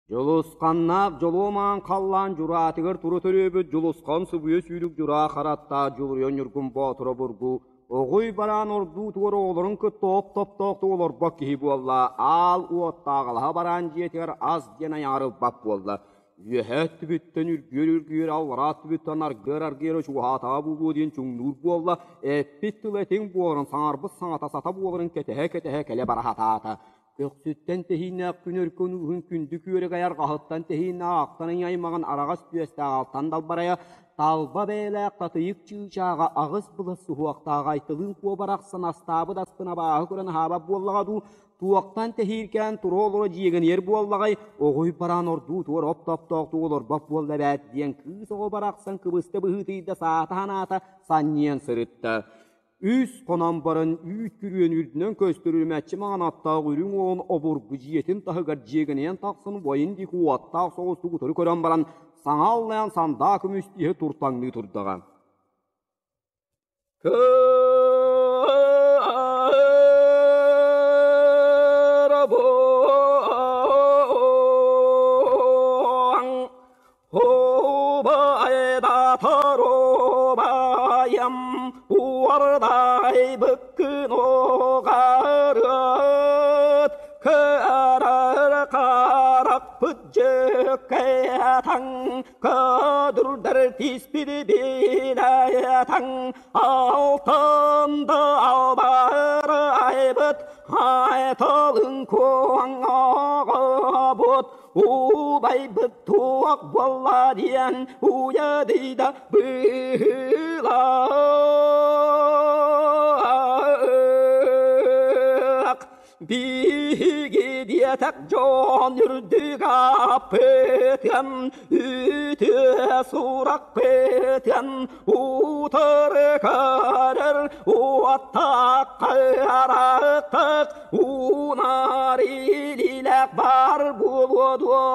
Дьулусханнаах дьолуо-маан халлаан дьураатыгар тура төрөөбүт Дьулусхан сыбыйа сүүрүк дьураа хараттаах Дьулуруйан Ньургун Боотур обургу оҕуй бараан ордуутугар оҕолорун кытта оп-топтоохтук олорбот киһи буолла, аал уоттаах алаһа бараан дьиэтигэр ас диэн айаарылбат буолла. Үөһээ өттүбүттэн үргүөр-үргүөр, аллараа өттүбүттэн аргыар-аргыар чугаһаатаҕа буолуо диэн чуҥнуур буолла, эппит тыла этиҥ буоларын, саҥарбыт саҥата сата буоларын кэтэһэ-кэтэһэ кэлэ бара сатаата. Көхсүттэн тэһииннээх күн өркөн ууһун күндү күөрэгэй арҕаһыттан тэһииннээх ахтан аймаҕын араҕас түөстээх алтан далбарайа талба бэйэлээх татыйык чыычааҕа аҕыс былас суһуохтаах айтылыын куо барахсан астаабыт аспын абааһы көрөн аһаабат буоллаҕа дуу, туохтан тэһииркээн тура олоро дьиэгэнийэр буоллаҕай, оҕуй бараан ордуу туор оп-топтоохтук олорбот буолла эбээт диэн кыыс оҕо барахсан кыбыста быһыытыйда саата санаата санньыйан сырытта. Үс хонон баран үүт күрүөн үрдүнэн көстөр үрүмэччи маҥан аттаах үрүҥ уолун обургу дьиэтин таһыгар дьиэгэнийэн тахсан убайын диэки уоттаах соҕустук утары көрөн баран саҥа аллайан сандаа көмүс тииһэ туртаҥныы турдаҕа. Убайдатарубайым уордайбыккын угарыт кыарар харахпыт дьөккэтаҥ көдүрдэр тиспит билэтаҥ алтынды албарайбыт айтылын куоҥоҕобут Убайбыт туох буолла диэн уйадыйда быһыылаах. Биһиги диэтэх дьон үрдүк ааппытын, үтүө сурахпытын утары көрөр уоттаах харахтык Унар илилэх бар буолуо дуо,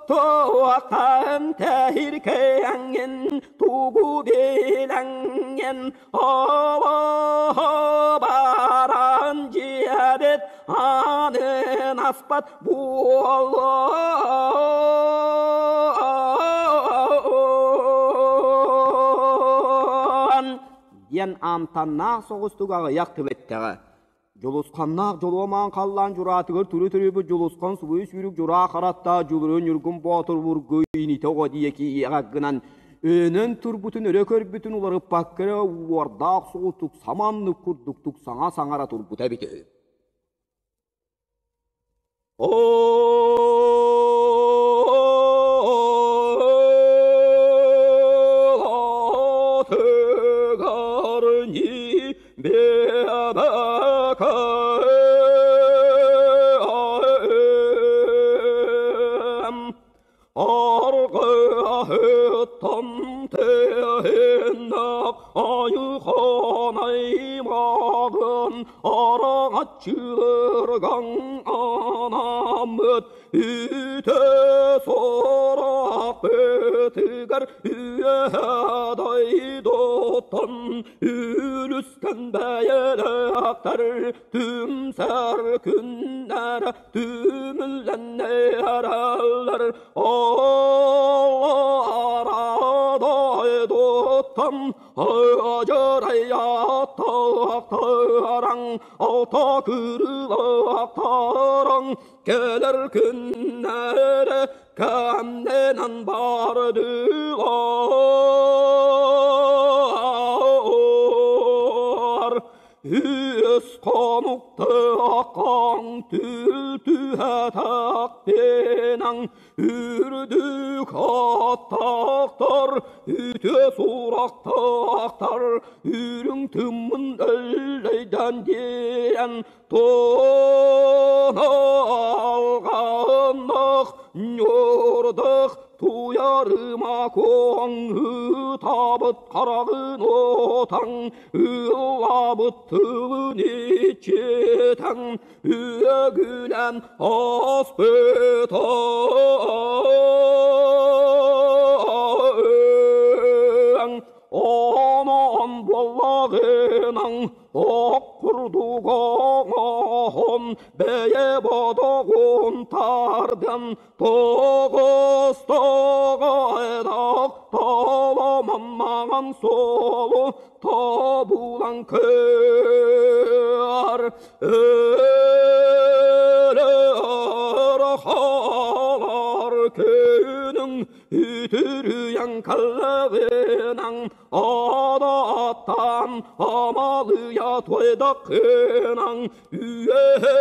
туохтан тэһиркэҥҥин тугу билэҥҥин олоһо баран дьиэбит аанын аспат буолуо. Диэн амтаннаах соҕустук аҕыйах тыл эттэҕэ. Дьулусханнаах дьолуомаан халлаан дьураатыгар түрү-түрүбүт Дьулусхан субуйу сүүрүк дьураа хараттаа Дьулуруй Ньургун Боотур бургуй инитэ оҕо диэки иэҕэ гынан өөнөн турбутун өрө көрбүтүн уларыппакка эрэ уордаах соҕустук саманнык курдуктук саҥа саҥара турбута эбитэ үһү. Аргыһыттан тэһиннэх айылҕан аймаҕын араҥаччыларган анаммыт үтэ сорохпытыгар үөһэ дойдуттан үлүскэн бэйэлээхтэр түмсэр күннэр түмүллэн эрэллэр Арадайдуттан ажырайаттахтараҥ алта кырылаахтараҥ кэлэр күннэрэ кэмнэнэн бардылар. Үс хонуктаахаҥ түл түһэтахпинаҥ үрдүк аттаахтар, үтүө сурахтаахтар, үрүҥ тыммын өллөйдөн диэн Туналҕаннах ньуурдах туйарыма куоҥ ытаабыт хараҕын отаҥ ыллаабыт тылын иччитэн үөгүлэн ааспыта. Онон буоллаҕынан ох курдук оҥоһон бэйэ бодоҕун тар. тардан тоҕус тоҕойдоох толомон маҥан суолу тобулан көр өлөр хаалар күнүҥ үтүрүйэн кылыгынан Адааттан амалыйа туойдаххынан үөһэ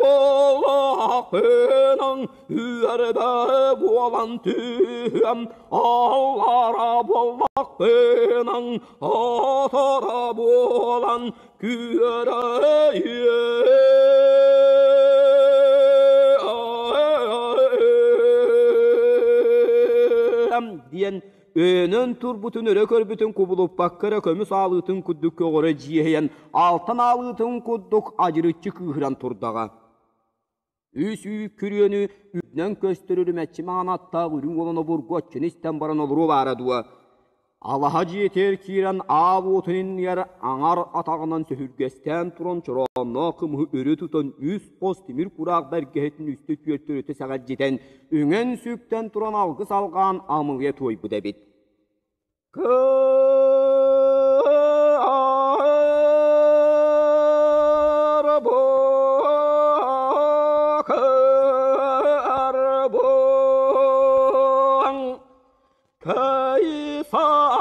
буоллаххынан үөрбэ буолан түһүөм аллара буоллаххынан атара буолан күөрэйиэм диэн Өөнөн турбутун өрө көрбүтүн кубулуппакка эрэ көмүс аалыытын курдук көҕөрө дьиэһийэн, алтан аалыытын курдук адьырыччы кыыһыран турдаҕа. Үс үүт күрүөнү үрдүнэн көстөр үрүмэччи маҥан аттаах үрүҥ уолан обургу оччону истэн баран олоруо баара дуо? Алаһа дьиэтигэр киирэн аал уотун иннигэр аҥар атаҕынан сөһүргэстээн туран чороонноох кымыһы өрө тутан үс хос тимир кураах бэргэһэтин үстэ түөртөрүтэ сэҕэрдьитэн үҥэн-сүктэн туран алгыс алҕаан амылыйа туойбут эбит.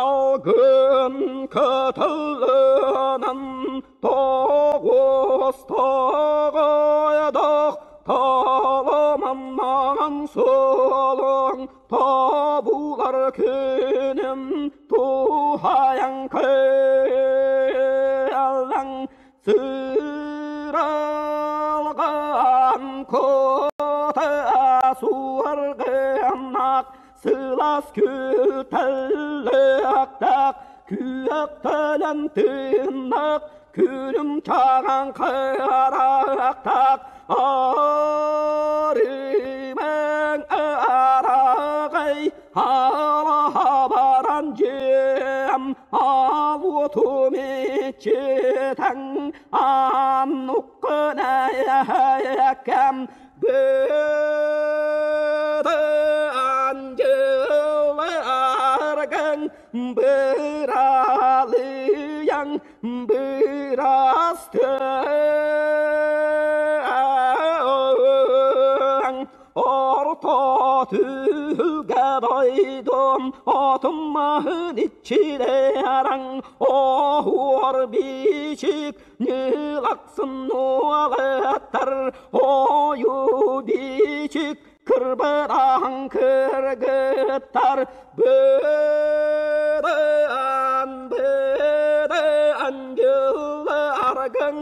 Кайсалгын кытылынан тоҕус тоҕойдох таламаннаан суолуҥ тобулар күнүм туһайан кыаллаҥ сыралган кута суаргыннах Сылаас күтэллээх күөх төлөн тыыннах күлүм чаҕан кыарахтаах арыымаҥ араҕай алаһа баран дьиэм алуотум иччитэн аннуккун эйэккэм Быдан дьылларгын быралыйаҥ бырастыаҥ орто түһүлгэ дойдум отум маһын иччилэрэҥ оһуор бичик Ньылахсын уолаттар ойуу бичик кырбыраан кыргыттар быдан быдан дьылларгын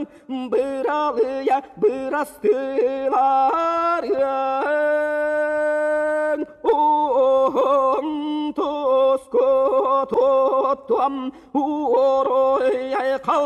быралыйа бырастыыларыаҥ уһун туску туттуам Уоруйайхал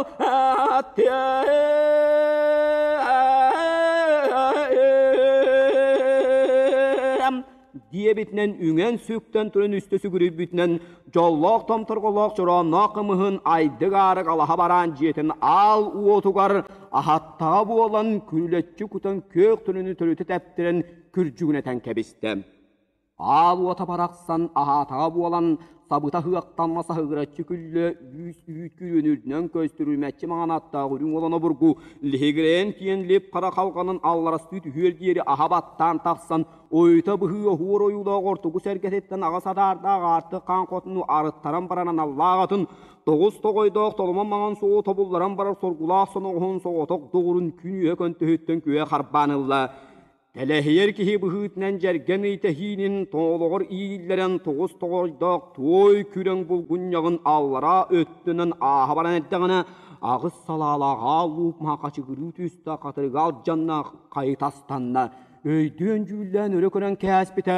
диэбитинэн үҥэн-сүктэн туран үстэ сүгүрүйбүтүнэн дьоллоох томторголоох чороонноох кымыһын айдык-аарык алаһа бараан дьиэтин аал уотугар аһаттаҕа буолан күрүлэччи кутан күөх төлөнү төлүтэ тэптэрэн күрдьүгүнэтэн кэбистэ. Аал уота барахсан аһаатаҕа буолан, сабыта ыһыахтамма саһыгыраччы күллэ, үүс үүт күрүөнү үрдүнэн көстүрүмэччи маҥан аттаах үрүҥ уолан обургу лиһигирэйэн киэн лип хара халҕанын алларастыы түһүөр диэри аһа баттаан тахсан, ойута быһыы оһуор ойуулаах ортоку сэргэтиттэн аҕа садаардаах аартык хаан хотуну арыттаран баран аналлаах атын, тоҕус тоҕойдоох толомон маҥан суолу тобулларан барар соргулаах соноҕоһун соҕотох доҕорун күн үөһэ көнтөһүттэн күө харбаан ылла. Тэлэһийэр киһи быһыытынан дьэргэн ыйтэһиинин тоолоҕор ииллэрэн тоҕус тоҕойдоох туой күрэҥ булгунньаҕын аллараа өттүнэн ааһа баран эрдэҕинэ, аҕыс салаалаах аал лууп маһа хачыгырыы түстэ, хатырыга алдьанна, хайытастанна. Өйдүөн-дьүүллээн өрө көрөн кээспитэ,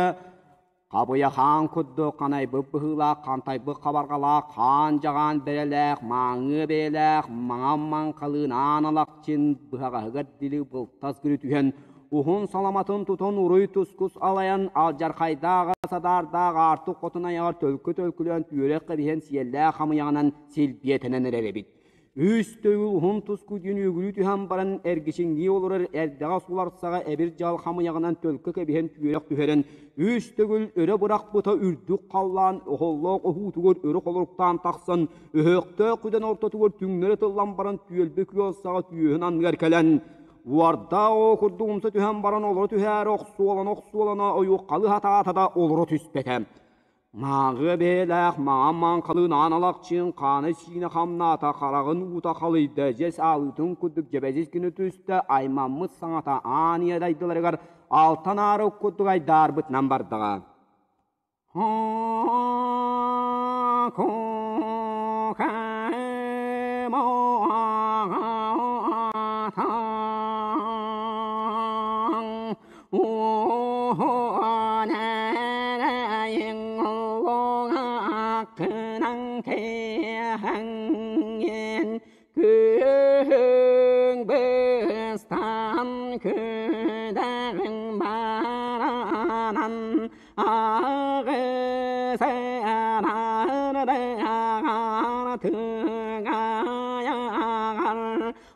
Хабыйа хаан курдук ханайбыт быһыылаах, хантайбыт хабарҕалаах, хаан-дьаҕаан бэрэлээх, мааҥыа бэйэлээх, маҥан маҥхалыын аан алахчын быһаҕаһыгар дили былтас гына түһэн, уһун саламатын тутан уруй-тускус алайан, алдьархайдаах садаардаах аартык хотун айаҕар төлкө төлкөлөөн түөрэх кэбиһэн сиэллээх хамыйаҕынан силбиэтэнэн эрэр эбит. Үс төгүл уһун туску диэн үөгүлүү түһэн баран эргичиҥнии олорор эрдэҕэс уларсаҕа эбир-дьаал хамыйаҕынан төлкө кэбиһэн түөрэх түһэрэн үс төгүл өрө бырахпыта үрдүк халлаан оһоллоох оһуутугар өрө холоруктаан тахсан өһөхтөөх күдэн ортотугар түҥнэри тыллан баран түөлбэ күөл саҕа түөһүн анныгар кэлэн уордаах оо курдук умса түһэн баран олоро түһээри охсуолана-охсуолана ойуоххалыы сатаата да олоро түспэтэ. Мааҕыа бэйэлээх маҥан маҥхалыын аан алахчыын хаана-сиинэ хамнаата, хараҕын уута халыйда, дьэс аалыытын курдук дьэбэдьис гына түстэ, аймаммыт саҥата аан ийэ дайдыларыгар алтан аары курдук айдаарбытынан бардаҕа. Күһүн быстан күдэҕин баранан Ағысарарыағар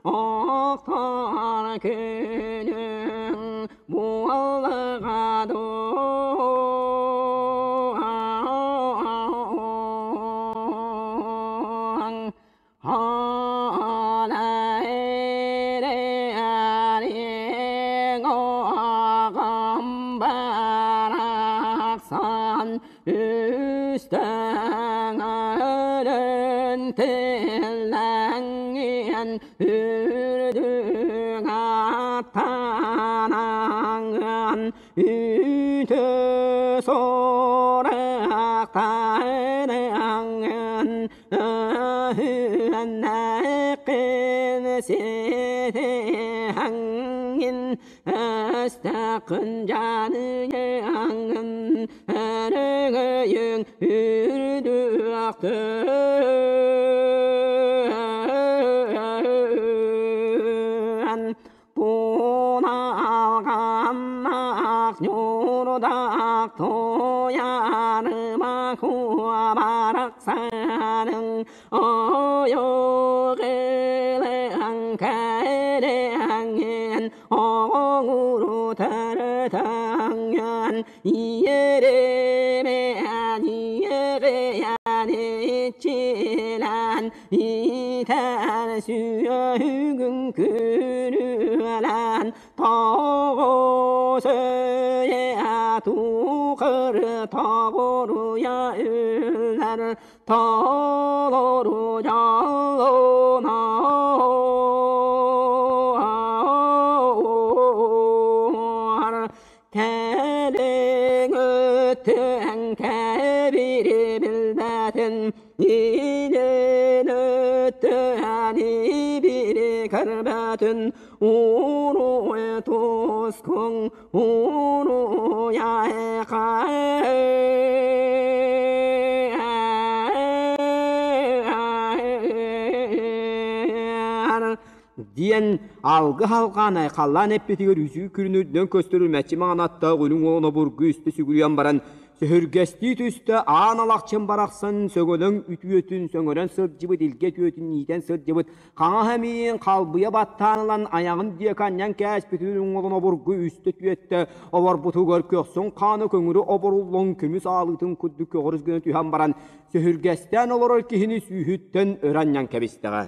Охтор күнүҥ буоллаҕа дуу Барахсан үстән өлөн тиллэҥҥин үрдүк аттанаҥҥын үтүө сурэхтаныаҥҥын Өһүөннэххин ситиһэҥҥин өстөөххүн дьаныйаҥҥын өрөгөйүҥ үрдүөхтүн Туналҕаннаах ньуурдаах туйаарыма куобарахсаныҥ ойоҕылыаҥ кэлэҥҥин оҕоҥуру төрөтөҥҥүн иэримээн иэҕийэн иччилээн Иитэр сүөһүгүн күрүөлээн тоҕус өйө тухары тоҕуруйа үллэр толору дьоллоно Кэлиҥ өттүн кэбири билбэтин Илин өттүн ибири көрбөтүн Уруй тускуҥ уруй Диэн алгы халҕаан айхаллаан эппитигэр үсүү күрүн үрдүнэн көстөр үрмэччи маҥан аттаах үрүҥ уолун обургу үстэ сүгүрүйэн баран сөһүргэстии түстэ аан алахчын барахсан сөҥөлөҥ үтүөтүн сөҥөрөн сылдьыбыт илгэ үтүөтүн иитэн сылдьыбыт хаҥас эмиийин халбыйа баттаан ылан айаҕын диэки анньан кээспит үрүҥ уолун обургу үстэ түөттэ оборбутугар көхсүн хааны көҥүрү оборуллан көмүс аалыытын курдук көҕөрүс гына түһэн баран сөһүргэстээн олорор киһини сүүһүттэн өрө анньан кэбистэҕэ.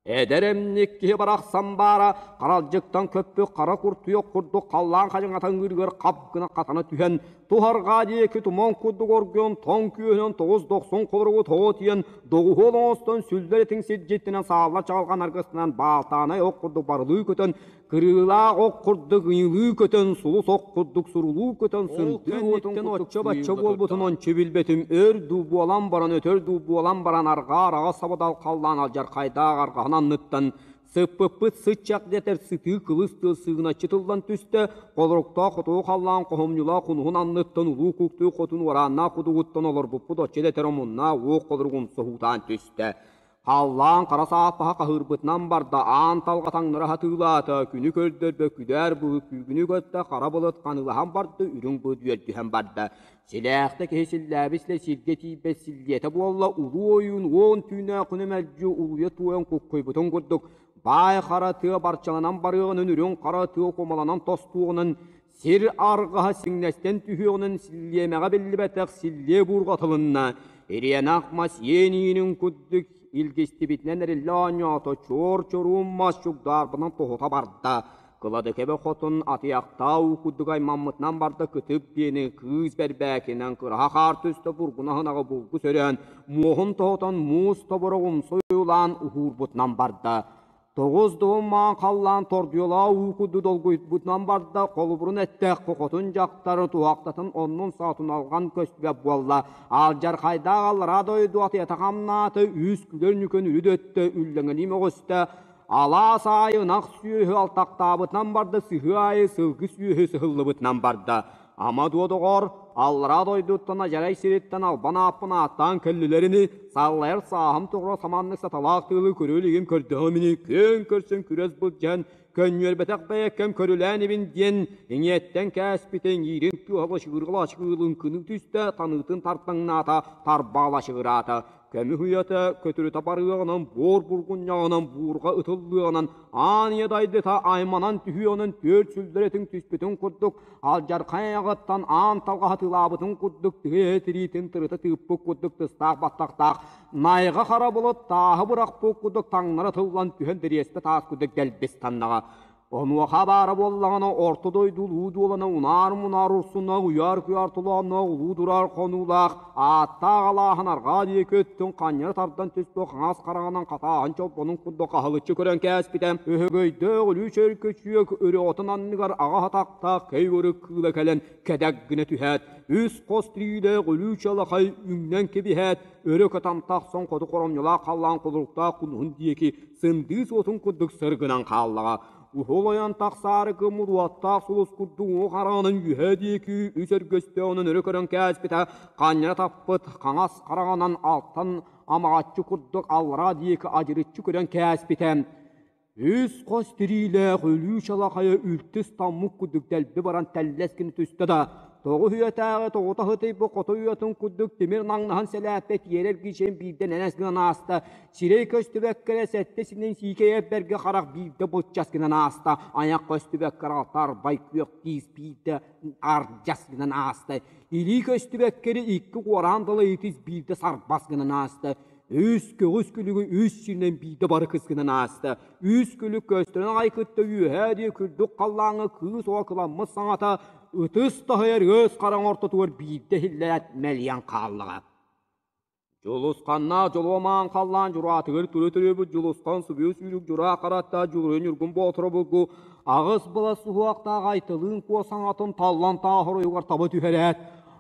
Эдэр эмньик киһи барахсан баара харалдьыктан көппүт хара куртуйах курдук халлаан хадьыҥатан ыырыгар хап гына хатана түһэн, туһарҕаа диэки туман курдук оргуйан тоҥ күөһүнэн тоҕус дохсун холоругу тоҕо тиийэн, доҕуһуол оҥостон сүллэр этиҥ сирдьиттинэн сааллар чаҕылҕан аргыстынан баалтаанай ох курдук барылыы көтөн, Кырыылаах ох курдук ыйылыы көтөн, сулус ох курдук сурулуу көтөн, Ол сындыы уотун кэнниттэн курдук оччо-бачча сыыйылла буолбутун турдаҕа. ончу билбэтим, өр дуу буолан баран, өтөр дуу буолан баран арҕаа араҕас сабыдал халлаан алдьархайдаах арҕаһын анныттан сыппыппыт сыччах дэтэр сытыы кылыс тыал сыыгыначчы тыллан түстэ, холоруктаах хотугу халлаан хоһумньулаах хонуһун анныттан улуу куктуу хотун уорааннаах кутугуттан олорбуппут оччо дэтэр омуннаах уох холоругун соһуутаан түстэ. Халлаан хара сааппаһа хаһыырбытынан барда, аан талҕа таҥнары хатыылаата, күнү көрдөрбө күдээр быһыы күүгүнү көттө, хара былыт ханыылаһан барда, үрүҥ быт үөрдүһэн барда. Силээхтэ киһи силлээбит силэ сиргэ тиийбэт силлиэтэ буолла, улуу ойуун уон түүнээх күнү мэлдьи улуйа туойан куккуйбутун курдук, баай хара тыа барчаланан барыаҕынан, үрүҥ хара тыа кумаланан тостуоҕунан, сир арҕаһа сиҥнэстэн түһүөҕүнэн силлиэмэҕэ биллибэтэх силлиэ буурҕатылынна, ириэнэх мас иэн иинин курдук илгистибитинэн эриллэ оонньоото, чуор чоруун мас чугдаарбынан тоһута барда, Кыладыкэбэ хотун атыйахтаа уу курдук аймаммытынан барда кытып диэни кыыс бэрбээкинэн кыраһа хаар түстэ бургуна ынаҕы булгу сөрөөн, муоһун тоһутан муус тоборо умса уйулаан уһуурбутунан барда. Тоҕус дуһуммаан халлаан тордуйалаа уу курдук долгуйбутунан барда, холобурун эттээх хотун дьахтары туһахтатын оннун саатын алҕан көстүбэт буолла. Алдьархайдаах аллараа дойду атыйата хамнаата, үс күлэр нүкэн үрүт өттө үллэҥэлии мөҕүстэ, алаас аайы ынах сүөһү алтахтаабытынан барда, сыһыы аайы сылгы сүөһү сыһыллыбытынан барда. Ама дуо доҕоор, аллараа дойдуттан адьарай сириттэн албан ааппын ааттаан кэллилэрини, саллайар сааһым тоҕо саманнык саталаах тыалы көрө илигим көрдөһөм ини, күөн көрсөн күрэс былдьаһан, көнньүөрбэтэх бэйэккэм көрүлээн ибин диэн, иҥиэттэн кээспитэ иҥиирин тыаһа чыыргала чыылыҥкыныы түстэ, таныытын тартаҥнаата, тарбаала чыгыраата. Көмүс уйата көтүрүтэ барыаҕынан, буор бургунньаҕынан, буурҕа ытыллыаҕынан, аан ийэ дайдыта айманан түһүөҕүнэн түөрт сүллэрэтин түспүтүн курдук, алдьархай айаҕыттан аан талҕаһатыылаабытын курдук тыһы тириитин тырыта тыыппыт курдук тыстаах баттахтаах, найҕа хара былыт тааһы бырахпыт курдук таҥнары тыллан түһэн дэриэспэ таас курдук дэлбис таннаҕа. Онуоха баара буоллаҕына орто дойду улуу дуолана унаар-мунаар урсуннаах уйаар-куйаар тулааннаах улуу дураар хонуулаах ааттаах алааһын арҕаа диэки өттүн ханньары тардан түспүт хаҥас хараҕынан хатааһын чолбонун курдук хаһылыччы көрөн кээспитэ өһөгөйдөөх өлүү чөркөчүөк өрөҕөтүн анныгар аҕа атахтаах кэй өрүк кыыла кэлэн кэдэк гына түһээт үс хос тириилээх өлүү чалахай үҥнэн кэбиһээт өрө көтөн тахсан хоту хоромньулаах халлаан холоруктаах кунуһун диэки сындыы суотун курдук сыргынан хааллаҕа. Уһул ойон тахсаары гыммыт уоттаах сулус курдук уҥуох хараҕынан үөһэ диэки үс өргөстөөҕүнэн өрө көрөн кээспитэ, ханньара таппыт хаҥас хараҕынан алтан амаҕаччы курдук аллараа диэки адьырыччы көрөн кээспитэ. Үс хос тириилээх өлүү чалахайа үлтү ыстаммыт курдук дэлби баран тэллэс гына түстэ да, тоҕус үйэтээҕи тоҕута сытыйбыт хоту уйатын курдук тимир наҥнаһан сэлээппэ тиэрэ эргичийэн биирдэ нэнэс гынан ааста, Сирэй көстүбэккэ эрэ сэттэ синин сиикэй эрбэргэ харах биирдэ буччас гынан ааста, айах көстүбэккэ эрэ алтарбай күөх тиис биирдэ ардьас гынан ааста, илии көстүбэккэ эрэ икки куораан далайытыс биирдэ сарбас гынан ааста, үс көҕүс күлүгү үс сиринэн биирдэ бары кыс гынан ааста, үс күлүк көстөрүн аҕай кытта үөһээ диэки үрдүк халлааҥҥа кыыс оҕо кыламмыт саҥата ытыс таһыйар ыас хараҥа ортотугар биирдэ иһиллээт мэлийэн хааллаҕа. Дьулусханнаах дьолуомаан халлаан дьураатыгар тура төрөөбүт Дьулусхан субуйа сүүрүк дьураа хараттаах Дьулуруйа Ньургун Боотура булгу аҕыс былас суһуохтаах Айтылыын Куо саҥатын таллан таах оройугар таба түһэрээт,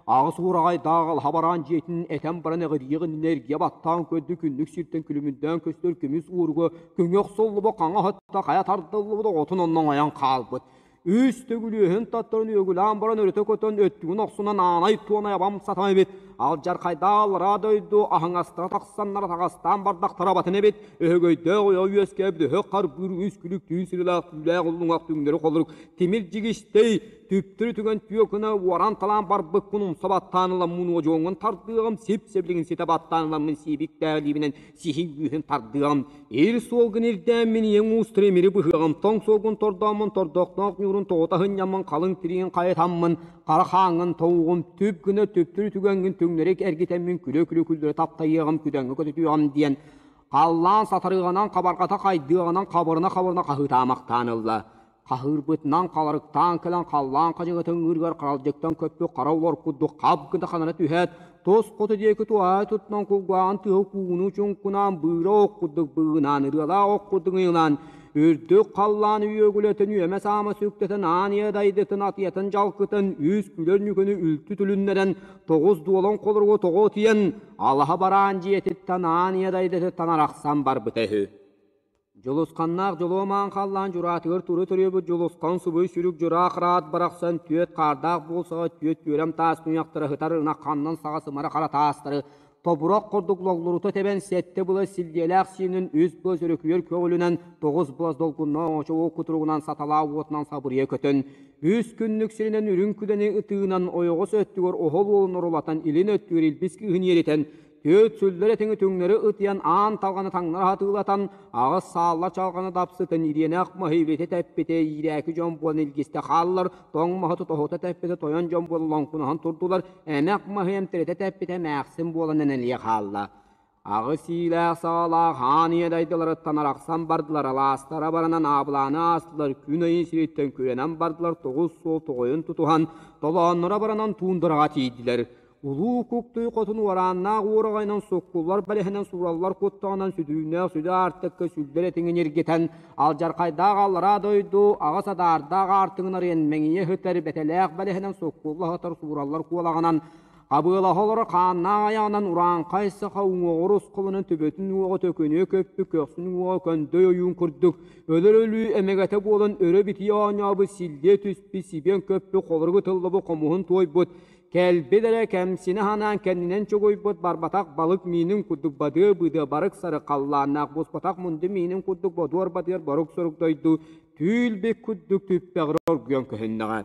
аҕыс уураҕайдаах алаһа бараан дьиэтин этэн баран эҕирийиэх иннинэ эргийэ баттаан көрдө күннүк сиртэн күлүмүрдээн көстөр көмүс ууруга көҥү охсуллубут хаҥа өттө хайа тардыллыбыт оҕотун онно оҥойон хаалбыт. Үс төгүл үөһүн таттаран үөгүлээн баран өрүтэ көтөн өттүгүн охсунан аанай туонай абам сатам эбит. Алдьархайдаах аллараа дойду аһыҥастара тахсаннар атаҕастаан бардахтара абатын эбит. Өһөгөйдөөх уйа үөскээбит өһөх харбыыр үс күлүк түүн сырыылаах түүлээх уллуҥах түҥнэри холорук тимир дьигистэй түптүрү түгэн түөкүнэ уоран талаан барбыккын умса баттаан ыламмын уодьуоҥҥун тардыаҕым сип-сибилигин ситэ баттаан ыламмын сиибиктээх илиибинэн сиһиҥ күүһүн тардыаҕым Ир суолгун ирдээммин ийэҥ уустара имири быһыаҕым, тоҥ суолгун тордооммун тордохтоох ньуурун тоҕута сынньаммын халыҥ тириин хайытаммын, хара хааҥҥын тоҕуҕум, түп гына түптүрү түгэҥҥин түҥнэри эргитэммин күлэ-күлэ күллэрэ таптайыаҕым, күдэҥҥэ көтүтүөҕүм диэн халлаан сатарыаҕынан хабарҕата хайдыаҕынан хабырына-хабырына хаһыытаамахтаан ылла. Хаһыырбытынан халарыктаан кэлэн халлаан хадьыгытын ыырыгар харалдьыктан көппүт хара улар курдук хап гына ханана түһээт, тус хоту диэки туһаайа туттунан кулгааҕын тыаһа куугунуу чуҥкунаан быыра ох курдук быыгынаан ырыалаах ох курдук ыйылаан, үрдүк халлаан үөгүлэтин үөмэ-саама сүктэтин аан ийэ дайдытын атыйатын дьалкытын үс күлэр нүкүнү үлтү түлүннэрэн тоҕус дуолан холоругу тоҕо утуйан алаһа бараан дьиэтиттэн аан ийэ дайдытыттан арахсан барбыта үһү. Дьулусханнаах дьолуомаан халлаан дьураатыгар тура төрүөбүт Дьулусхан субуй сүрүк дьураах раат барахсан түөрт хаардаах буолсаҕа түөрт түөрэм таас туйахтара ытар ынах ханнан саҕа сымара хара таастары Тобурах курдук логлурута тэбэн сэттэ былас силлиэлээх сиэнин үс былас өрөкүйэр көҕүлүнэн тоҕус былас долгуннаах оҥочо кутуругунан саталаа уотунан сабырыйа көтөн, үс күннүк сиринэн үрүҥ күдэни ытыынан ойоҕос өттүгэр оһол уолун орулатан илин өттүгэр илбис кыыһын иэритэн Түөт сүллэр этиҥи түҥнэри ытыйан аан талҕаны таҥнары хатыылатан, аҕыс сааллар чалҕаны дапсытан ириэнэх маһы илитэ тэппитэ иирээки дьон буолан илгистэ хааллар, тоҥ маһы тоһута тэппитэ тойон дьон буолан лоҥкунаһан турдулар, эмэх маһы эмтэритэ тэппитэ эмээхсин буолан энэлийэ хаалла. Аҕыс иилээх саҕалаах аан ийэ дайдыларыттан арахсан бардылар, алаастара баранан аабылааны аастылар, күн айын сириттэн күрэнэн бардылар, тоҕус суол тоҕойун тутуһан, толоонноро баранан туундараҕа тиийдилэр. Улуу Куктуй хотун уорааннаах уораҕайынан суккуллар бэлэһинэн суураллар куттаҕынан сүдүүннээх сүдү аартыкка сүллэр этиҥин иргитэн, алдьархайдаах аллараа дойду аҕыс адаардаах аартыгын арыйан мэҥийэ сытар бэтэлээх бэлэһинэн суккулла сытар суураллар куолаҕынан хабыалаһа олоро хааннаах айаҕынан урааҥхай саха уҥуоҕар усхолонон төбөтүн уҥуоҕа төкүнүө көппүт көхсүн уҥуоҕа көндөй ойуун курдук өлөр өлүү эмэгэтэ буолан өрө битийэ оонньообут силлиэ түспүт сибиэн көппүт холоругу тыллыбыт хомуһун туойбут Кэлбит эрэ кэмсинэ санаан кэннинэн чугуйбут барбатах балык миинин курдук бадыа-быдыа барык-сарык халлааннаах буспатах мунду миинин курдук бодуор-бадыар борук-сорук дойду түүл-бит курдук түппэҕирэ оргуйан көһүннэҕэ.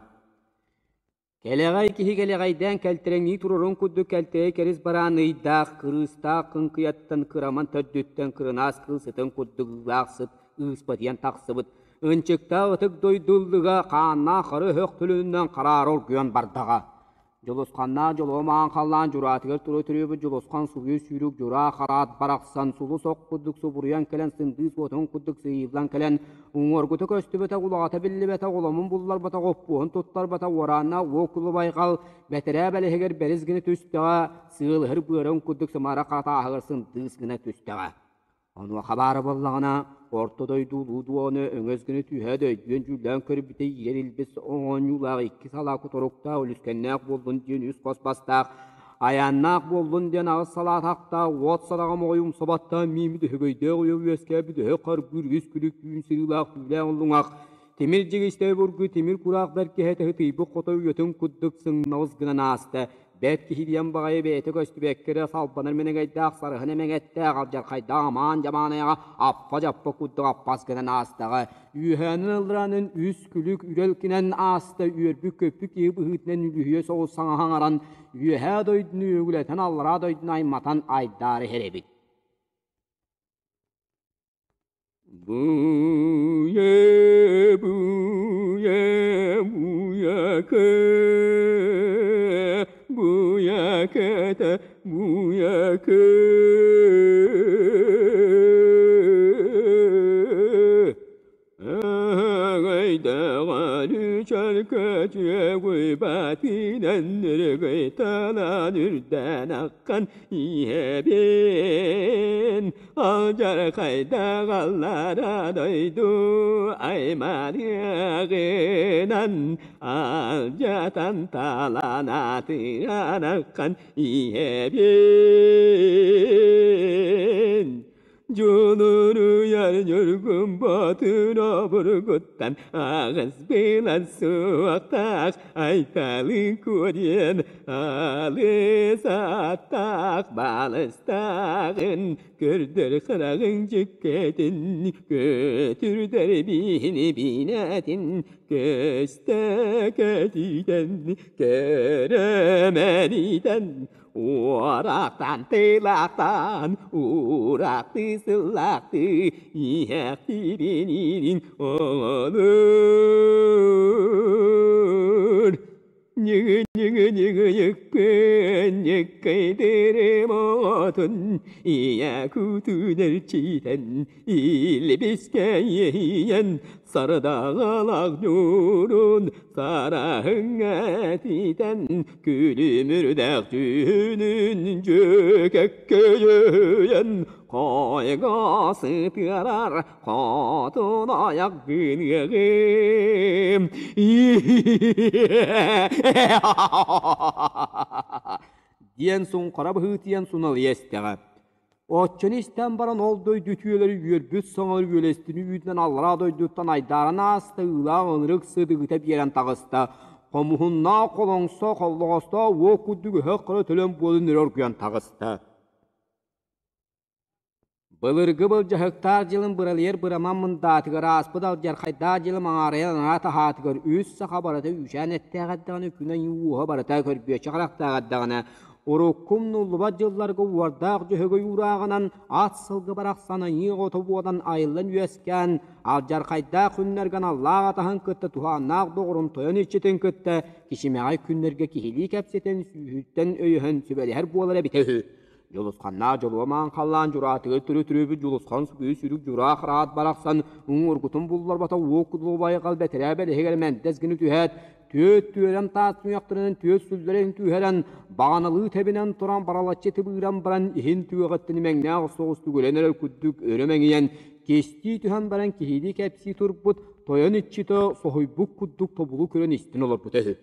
Кэлэҕэй киһи кэлэҕэйдээн кэлтэрэҥнии турарын курдук кэлтэйэ кэрис бараан ыйдаах, кырыыстаах кыҥкыйаттан кыраман төрдүттэн кырынаас кыыл сытын курдук ыылаах сыт ыыспатыйан тахсыбыт Ынчыктаах ытык дойду ыллыга хааннаах хара өһөх төлөнүнэн хараара оргуйан бардаҕа. Дьулусханнаах дьолуом аан халлаан дьураатыгар тура төрүөбүт Дьулусхан субуйу сүүрүк дьураа хараат барахсан сулус ох курдук субуруйан кэлэн сындыыс уотун курдук сыыйыллан кэлэн уҥуоргута көстүбэтэх улаҕата биллибэтэх оломун булларбатах оппуоһун туттарбатах уорааннаах уо кулубайҕал бэтэрээ бэлэһигэр бэрис гына түстэҕэ сыалыһар быарын курдук сымара хатааһыгар сындыыс гына түстэҕэ. Онуоха баара буоллаҕына, орто дойду улуу дуону өҥөс гына түһэ да өйдүөн-дьүүллээн көрбүтэ иирэр илбис оонньуулаах икки салаа куторуктаах үлүскэннээх буоллун диэн үс хос бастаах, айааннаах буоллун диэн аҕыс салаа атахтаах уот садаҕа моҕойум собаттаан мииммит өһөгөйдөөх уйа үөскээбит өһөх харбыыр үс күлүк түүн сырыылаах түүлээх уллуҥах тимир дьигистэй бургу тимир кураах бэркиһэ тыһытыйбыт хотой уйатын курдук сыҥнаҕыс гынан ааста. Бэрт киһидийэн баҕайы бэйэтэ көстүбэккэ эрэ салбанар мэнэгэйдээх сарыһын эмэҥэттээх алдьархайдаах амаан дьамаанайаҕа аппа-дьаппа курдук аппас гынан аастаҕа. Үөһээнэн ылларанын үс күлүк үрэлкинэн ааста үөрбүт-көппүт киһи быһыытынан үлүһүйэ соҕус саҥа хаҥаран үөһээ дойдуну үөгүлэтэн аллараа дойдуну айматан айдаары иһэр эбит. Буйа, буйа, буйака, буйаката, буйака. Үрдээн иһэбин алдьархайдаах аллара дойду айманыаҕынан алдьатан талан атыанаххан иһэбин Дьулуруйар ньургун боотур обургуттан аҕыс быылан суохтаах Айталы Куо диэн алыс аттаах балыстааҕын көрдөр хараҕыҥ дьүккэтин көтүрдэр биини биинэтин көстө көтүтэн көрөмөнүтэн Уорахтан тыылаахтан уураахтыы сыллаахтыы иһэхтиирин оҥолор. Ньыгы-ньыгы-ньыгыйыкпын ньыккайдырым оҕотун ийэ кутун эрчитэн илбискэ иэйэн сардаҥалаах ньуурун сараһыҥҥа этитэн күлүмүрдээх түүнүн дьүкэккөйөйөн хойго сытыарар хотун айах гыныаҕым диэн суҥхара быһыытыйан суналыйа истэҕэ. Оччону истэн баран ол дойду үтүөлэри үөрбүт саҥа үөлэстини үүтүнэн аллараа дойдуттан айдааран ааста, ыылаах ынырык сыдыгыта биэрэн таҕыста. Хомуһуннаах холоҥсо, холлоҕостоох уо курдук өһөх хара төлөн буолан өрө оргуйан таҕыста. Былыргы былдьаһыктаах дьылын быралыйар быраман мындаатыгар ааспыт алдьархайдаах дьылым аҥаарыйан анаа таһаатыгар үс саха барыта үүчээн эттээх эрдэҕинэ күн айыы ууһа барыта көрбүөччү харахтаах эрдэҕинэ урукку умнуллубат дьылларга уордаах дьөһөгөй уурааҕынан ат сылгы барахсан айыы оҕото буолан айыллан үөскээн алдьархайдаах күннэргэ аналлаах атаһын кытта туһааннаах доҕорун тойон иччитин кытта кичимэҕэй күннэргэ киһилии кэпсэтэн сүүһүттэн өйөһөн сүбэлэһэр буолар эбитэ үһү. Дьулусханнаах дьолуо маан халлаан дьураатыгар түрү-түрүбүт Дьулусхан субуйу сүрүк дьураа хараат барахсан уҥуоргутун булларбата уок кудулубайҕал бэтэрээ бэлэһигэр мэндэс гына түһээт, түөт түөрэн таас туйахтарынан түөт сүллэрин түһэрэн, баҕаналыы тэбинэн туран баралаччы тыбыыран баран иһин түгэҕиттэн имэҥнээх соҕус түгүлэн эрэр курдук өрө мэҥийэн, кистии түһэн баран киһилии кэпсии турбут тойон иччитэ соһуйбут курдук тобулу көрөн истэн олорбута үһү.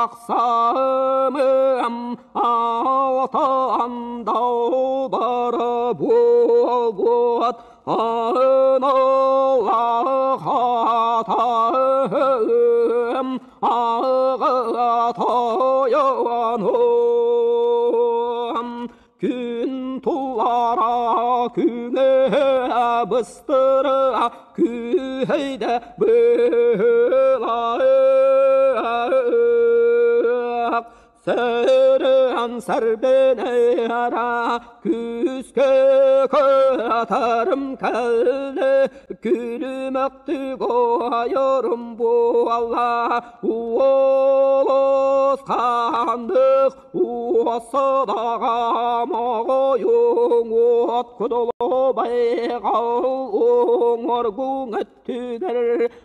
Ахсамым аатан далбара буолбут аналахатым аҕа тойонум Күн тулара күнэ быстыра күүһэйдэ быылаах Сөрөн сарбенера күүскэ катарым кэллэ күлүмэхтик ойорум буолла уолус хандык Уоссадаҕа моҕойуҥ уот кудулубайҕал уҥуоргуҥ өттүгэр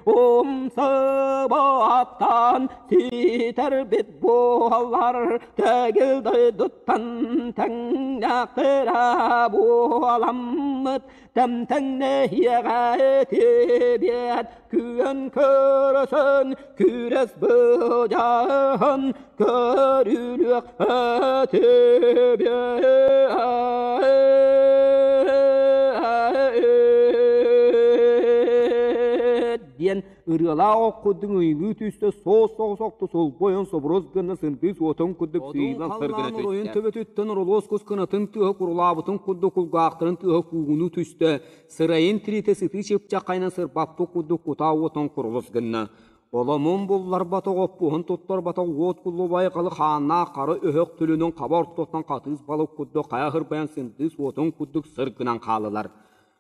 умсыбаттан ситэрбит буоллар төгүл дойдуттан тэҥнэхтэрэ буоламмыт тэмтэҥнэһиэҕэ этибиэт күөн көрсөн күрэс былдьаһан көрүлүөх этибиэт диэн ырыалаах ох курдук ыйылыы түстэ соос-соҕус охто солбуйан собурус гына сындыыс уотун курдук сыыйылан сыргына түстэ. Оройун төбөтүттэн оролуос кус кынатын тыаһа курулаабытын курдук кулгаахтарын тыаһа куугунуу түстэ, сырайын тириитэ сытыы чыпчаххайынан сырбаппыт курдук кутаа уотун курулус гынна. Оломун булларбатах, оппуһун туттарбатах уот куллубай халы хааннаах хара өһөх түлүнүн хаба ортотунан хатыыс балык курдук хайа хырбайан сындыыс уотун курдук сыр гынан хаалылар.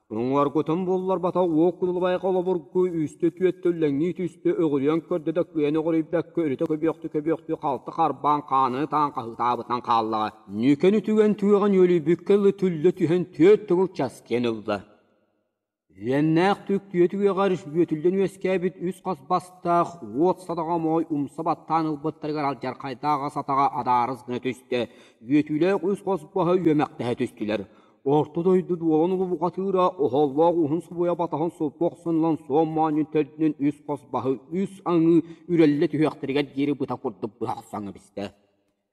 Уҥуоргутун булларбатах уок кулубайга олобургу үстэ түөттэ үллэҥнии түстэ өҕүрүйэн көрдө да кыайан өҕүрүйбэккэ өрүтэ көбүөхтүү-көбүөхтүү халты харбаан хаанын ытаан хаһыытаабытынан хааллаҕа. Нүкэн үтүгэн түгэҕин үөлүйбүккэ дылы түллэ түһэн түөрт төгүл часкыйан ылла. Үөннээх түк түө түгэҕэр үөтүллэн үөскээбит үс хас бастаах уот садаҕа моой умса баттаан ылбыттарыгар алдьархайдаах ас атаҕа адаарыс гына түстэ, үөтүүлээх үс хос баһа үөмэхтэһэ түстүлэр. Орто дойду дуолан улубуҕатыыра оһоллоох уһун субуйа батаһын сулбу охсон ылан суон моонньун төрдүнэн үс хос баһы үс аҥыы үрэллэ түһүөхтэригэр диэри быта курдук быһа охсон кэбистэ.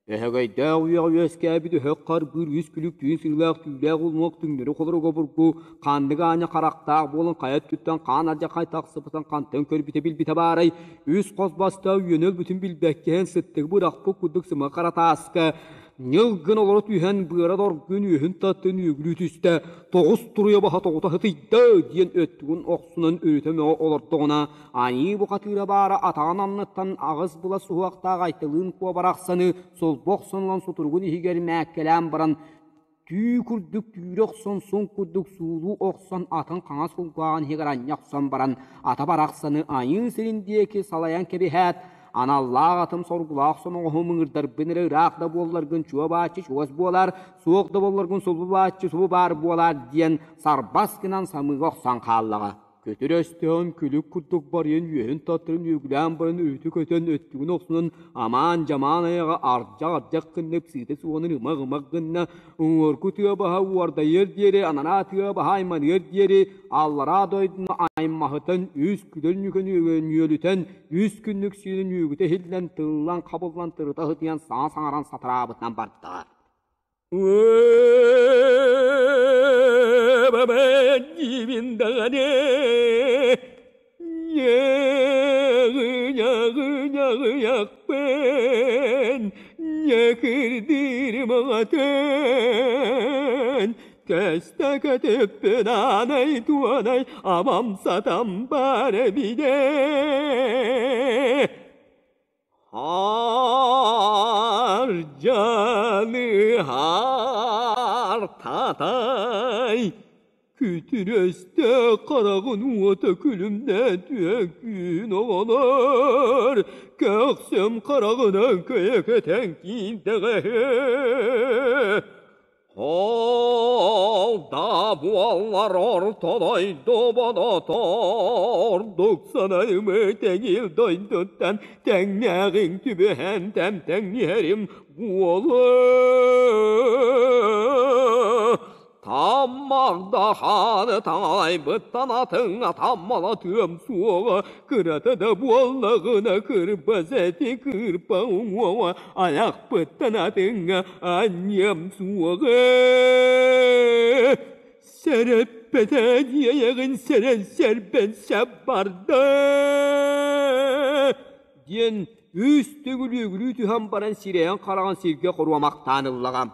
Өһөгөйдөөх үйэҕэ үөскээбит өһөх харбыыр үс күлүк түүн сыылаах түүлээх улумуох түҥнэри холоруга обургу ханнык аанньа харахтаах буолан хайа өттүттэн хаан алдьархай тахсыбытын хантан көрбүтэ билбитэ баарай үс хос бастаах үөнэ өлбүтүн билбэккэ иһэн сыттыгы бырахпыт курдук сыма хара тааска Ньыл гына олоро түһэн быара доргун үөһүн таттын үөгүлүү түстэ, тоҕус туруйа баһа тоҕута сытыйда диэн өттүгүн охсунан өрүтэ мөҕө олордоҕуна, аньыы бухатыыра баара атаҕын анныттан аҕыс була суһуохтаах Айталыын куо барахсаны сулбу охсон ылан сутуругун иһигэр мээккэлээн баран түү курдук түүрэ охсон суҥ курдук суулуу охсон атын хаҥас кулгааҕын иһигэр анньа охсон баран ата барахсаны айыы сирин диэки салайан кэбиһээт аналлаах атым соргулаах соноҕоһу мыҥырдарбын эрэ ыраах да буолларгын чуо бааччы чугас буолар, суох да буолларгын сулбу бааччы субу баар буолаар диэн сарбас гынан самыыга охсон хааллаҕа. Көтөр өстөөн күлүк курдук барыйан үөһүн таттарын үөгүлээн баран өрүтэ көтөн өттүгүн охсунан амаан-дьамаан айаҕа ардьах-ардьах гынна ыпсыыта суоҕунан ымах-ымах гынна уҥуорку тыа баһа уордайыар диэри анараа тыа баһа айманыар диэри аллараа дойдуну аймаһытан үс күдэр ньүкэн үөлүтэн үс күннүк сиэнин үөгүтэ иһиллэн тыллан-хабыллан тырыта сытыйан саҥа саҥаран сатараабытынан барда. Кэстэ көтүппүн аанай туонай абам сатам бар эбидэ. Ар дьаныһар татай Күтүр өстөөх хараҕын уота күлүмнээн түһэн күүн оҕолор, көхсүм хараҕынан көйө көтөн киирдэҕэ үһү. Ол да буоллар орто дойду бодото ордук санайымы тэҥил дойдуттан тэҥнээҕиҥ түбэһэн тэмтэҥниһэрим буолуо. Таммах-да хааны таҥалайбыттан атыҥҥа таммала тыам суоҕа, кырата да буоллаҕына кырбас эти кырпа уҥуоҕа айахпыттан атыҥҥа анньыам суоҕа. Сэрэппэтэ диэйэҕин сэрэн сэрбэн сэп барда диэн үс төгүл үөгүлүү түһэн баран сирэйин-хараҕын сиргэ хоруомахтаан ыллаҕа.